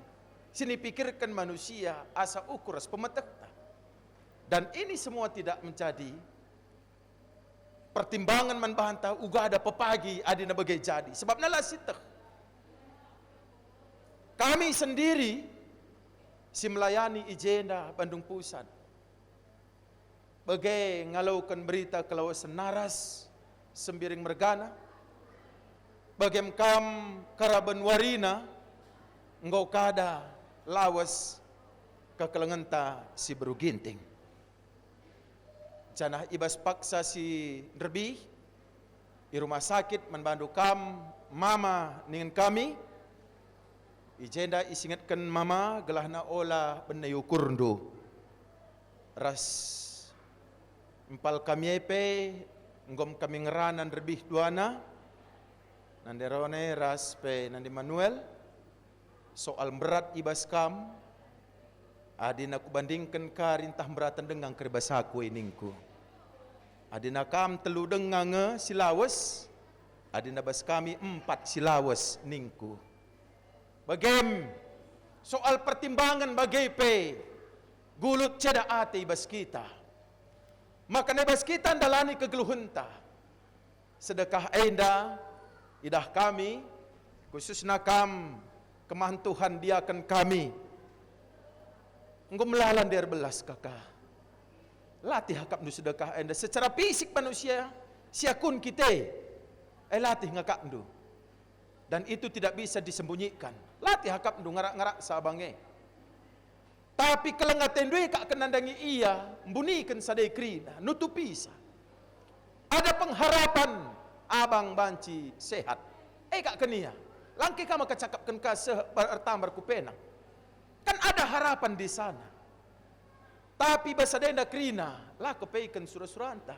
si nipikirken manusia asa ukur ras pemetehta. Dan ini semua tidak menjadi pertimbangan man banta uga ada pepagi adi na bage jadi, sebabna la sieteh. Kami sendiri si melayani i jenda Bandung Pusat, bage ngaloken berita kelawesen naras Sembiring mergana, bagem kam karaben warina enggo kada lawes kekelengenta si beru Ginting. Janah i bas paksa si nderbih, i rumah sakit man bandu kam Mama ningen kami, i jenda isingetken Mama gelahna ola bene ukurndu. Ras empal kami e pe, enggom kami ngerana nderbih duana, Nande Rone ras pe Nande Manuel, soal mberat i bas kam, adina kubandingken kari ntah mberaten denga kari bas aku e ningku. Adina kam telu denga nge si lawes, adina bas kami empat si lawes ningku. Bagem, soal pertimbangen bage pe, gulut ceda ate i bas kita. Maka i bas kita ndalani kegeluhenta. Sedekah enda idah kami, khususna kam kemahen Tuhan diaken kami. Enggo melala nde erbelas kaka. Latih akapndu sedekah enda secara fisik manusia, siakun kita. Eh, latih ngakapndu. Dan itu tidak bisa disembunyikan. Latih akapndu ngarak-ngarak sabang e. Tapi keleng atendu e kak nandangi ia, mbuniken sada kerina, nutupisa. Ada pengharapan abang banci sehat. E kak kenia. Langke kama kacakapken ka seh ertambar ku penang. Kan ada harapan di sana. Tapi bas sada enda kerina, la kepeken sura-suranta.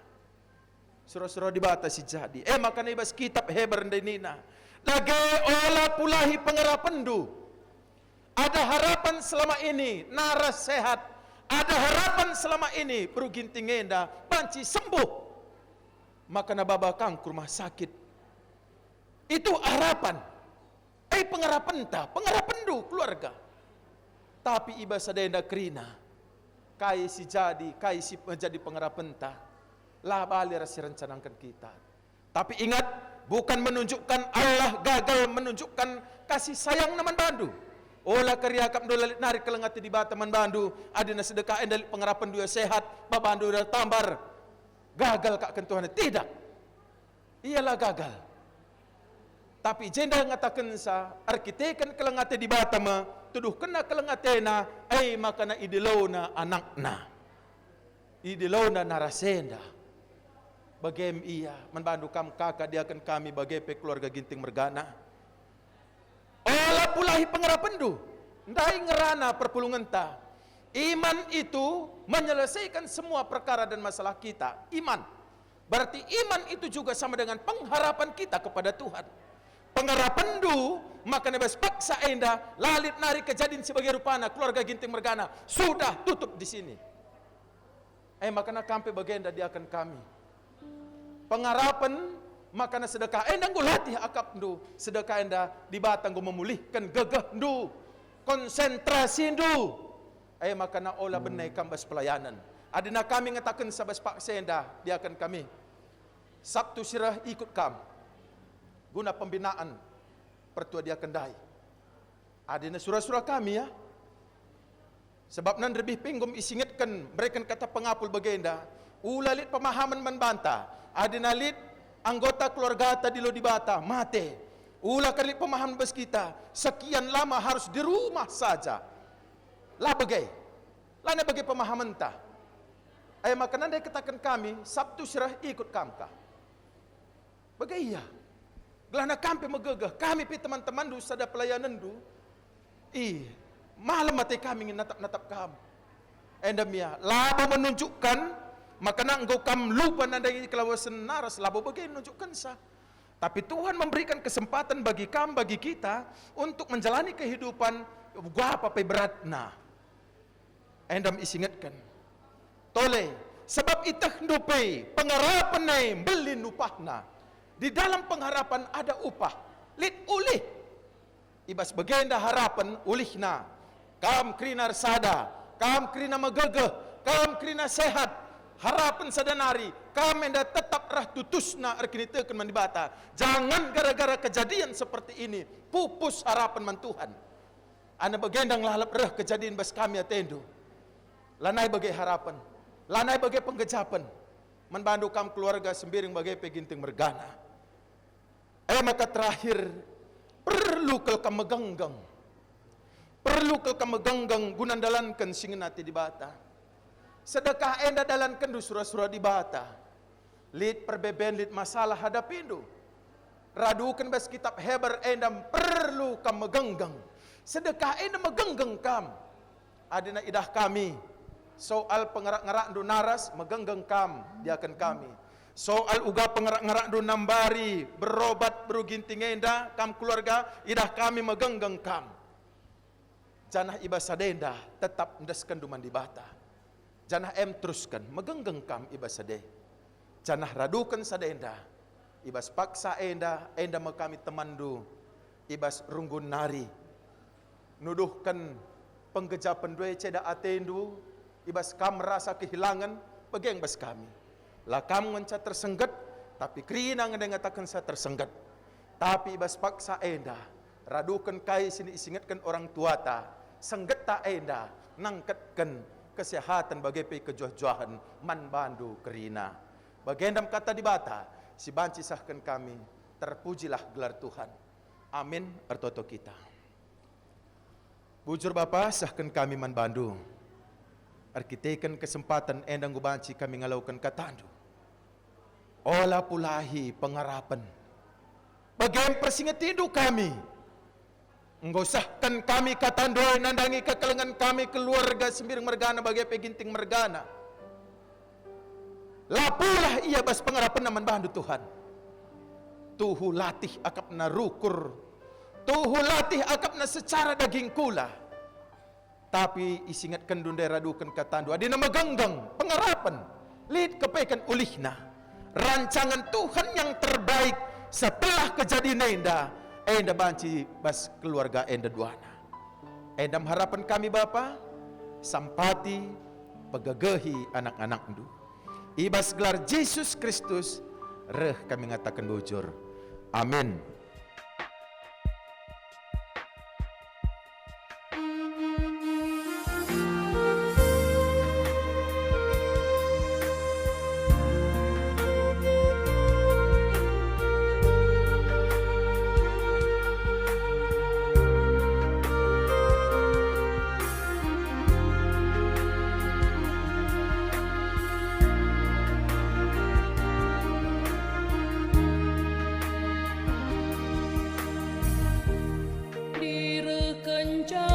Sura-sura Dibata si jadi. E maka i bas kitab Heber ndai nina, "Dage ola pulahi pengarapenndu. Ada harapan selama ini, nara sehat. Ada harapan selama ini, beru Ginting enda banci sembuh. Maka nababa kam ku rumah sakit." Itu harapan. Eh, pengarapenta, pengarapenndu keluarga. Tapi i bas sada enda kerina, kai si jadi, kai si jadi pengarapenta, la bali ras si rencanaken kita. Tapi ingat, bukan menunjukkan Allah gagal menunjukkan kasih sayangna man bandu. Ola keriakapndu la lit nari keleng ate Dibata man bandu, adina sedekah enda lit pengarapenndu ia sehat, babandu ia tambar. Gagal kak ken Tuhan, tidak. Ia la gagal. Tapi jenda ngatakensa, erkiteken keleng ate Dibata me, tuduhkenna keleng atena, e maka na idilona anakna. Idilona narasenda. Bagem ia, man bandu kam kaka diaken kami bage pe keluarga Ginting mergana. Ola pulahi pengarapenndu, ndai ngerana perpulungenta. Iman itu menyelesaikan semua perkara dan masalah kita. Iman. Berarti iman itu juga sama dengan pengharapan kita kepada Tuhan. Pengarapenndu, maka nebas paksa enda, la lit nari kejadin si bage rupana, keluarga Ginting mergana, sudah tutup di sini. E maka kam pe bagenda diaken kami. Pengarapen maka sedekah enda enggo latih akapndu, sedekah enda Dibata enggo memulihken gegehndu, konsentrasindu. E maka ola bene kam bas pelayanen. Adina kami ngatakensa bas paksa enda diaken kami. Sabtu si reh ikut kam guna pembinaan pertua diaken ndai. Adina sura-sura kami, ya. Sebabna nderbih pe enggo isingetken, mereken kata pengapul bagenda, ula lit pemahamen man banta, adina lit anggota keluargata dilo Dibata mate, ula kari lit pemahamen bas kita, sekian lama harus di rumah saja. La bage, lanai bage pemahamenta. E maka ndai kataken kami, Sabtu si reh ikut kam ka. Bage ia. Gelahna kam pe megegeh, kami pe teman-temanndu sada pelayanenndu. Ih, malem ate kami nge natap-natap kam. Enda me ia, labo menunjukkan maka enggo kam lupa nandangi kelawasen naras, labo bage nunjukkensa. Tapi Tuhan memberikan kesempatan bagi kam, bagi kita, untuk menjalani kehidupan, uga apa pe beratna. Enda me isingetken. Tole, sebab ietehndu pe pengarapen e mbelin upahna. Di dalam pengharapan ada upah. Lit ulih. I bas bagenda harapen ulihna. Kam kerina ersada, kam kerina megegeh, kam kerina sehat. Harapen sada nari, kam enda tetap reh tutusna erkiniteken man Dibata. Jangan gara-gara kejadian seperti ini, pupus harapen man Tuhan. Enda bagenda ngelalap reh kejadin bas kami atendu. Lanai bage harapen, lanai bage penggejapen. Man bandu kam keluarga Sembiring bage pe Ginting mergana. E maka terakhir, perlu kal kam megenggeng. Perlu kal kam megenggeng guna ndalanken si ngena ate Dibata. Sedekah enda dalankenndu sura-sura Dibata. Lit perbeben, lit masalah, hadapindu. Raduken bas kitab Heber enda perlu kam megenggeng. Sedekah enda megenggeng kam. Adina idah kami, soal pengerak-ngerakndu naras, megenggeng kam, diaken kami. Soal uga pengerak-ngerakndu nambari berobat beru Ginting enda, kam keluarga, idah kami megenggeng kam. Janah i bas sada enda tetap endeskenndu man Dibata. Janah em terusken, megenggeng kam i bas sada e. Janah raduken sada enda, i bas paksa enda, enda me kami temanndu, i bas runggun nari. Nuduhken penggejapenndu e ceda atendu, i bas kam merasa kehilangen, bage nge bas kami. La kam ngenca tersengget, tapi kerina nge ngatakenca tersengget. Tapi i bas paksa enda, raduken kai si isingetken orang tuata, senggetta enda nangketken kesehaten bage pe kejuah-juahen man bandu kerina. Bagenda me kata Dibata si banci sehken kami, terpujilah gelar Tuhan. Amin. Ertoto kita. Bujur Bapa, sehken kami man bandu. Erkiteken kesempaten enda enggo banci kami ngaloken katandu. Ola pulahi pengarapen. Bage me persingetindu kami. Enggo sehken kami katandu e nandangi kekelengen kami keluarga Sembiring mergana bage pe Ginting mergana. La pulah ia bas pengarapenna man bandu, Tuhan. Tuhu latih akapna rukur. Tuhu latih akapna secara daging kula. Tapi isingetkenndu ndai raduken katandu, adina megenggeng pengarapen, lit kepeken ulihna. Rancangen Tuhan yang terbaik setelah kejadin enda, enda banci bas keluarga enda duana. Enda me harapen kami, Bapa, sampati, pegegehi anak-anakndu. I bas gelar Jesus Kristus, reh kami ngataken bujur. Amin. Direken ca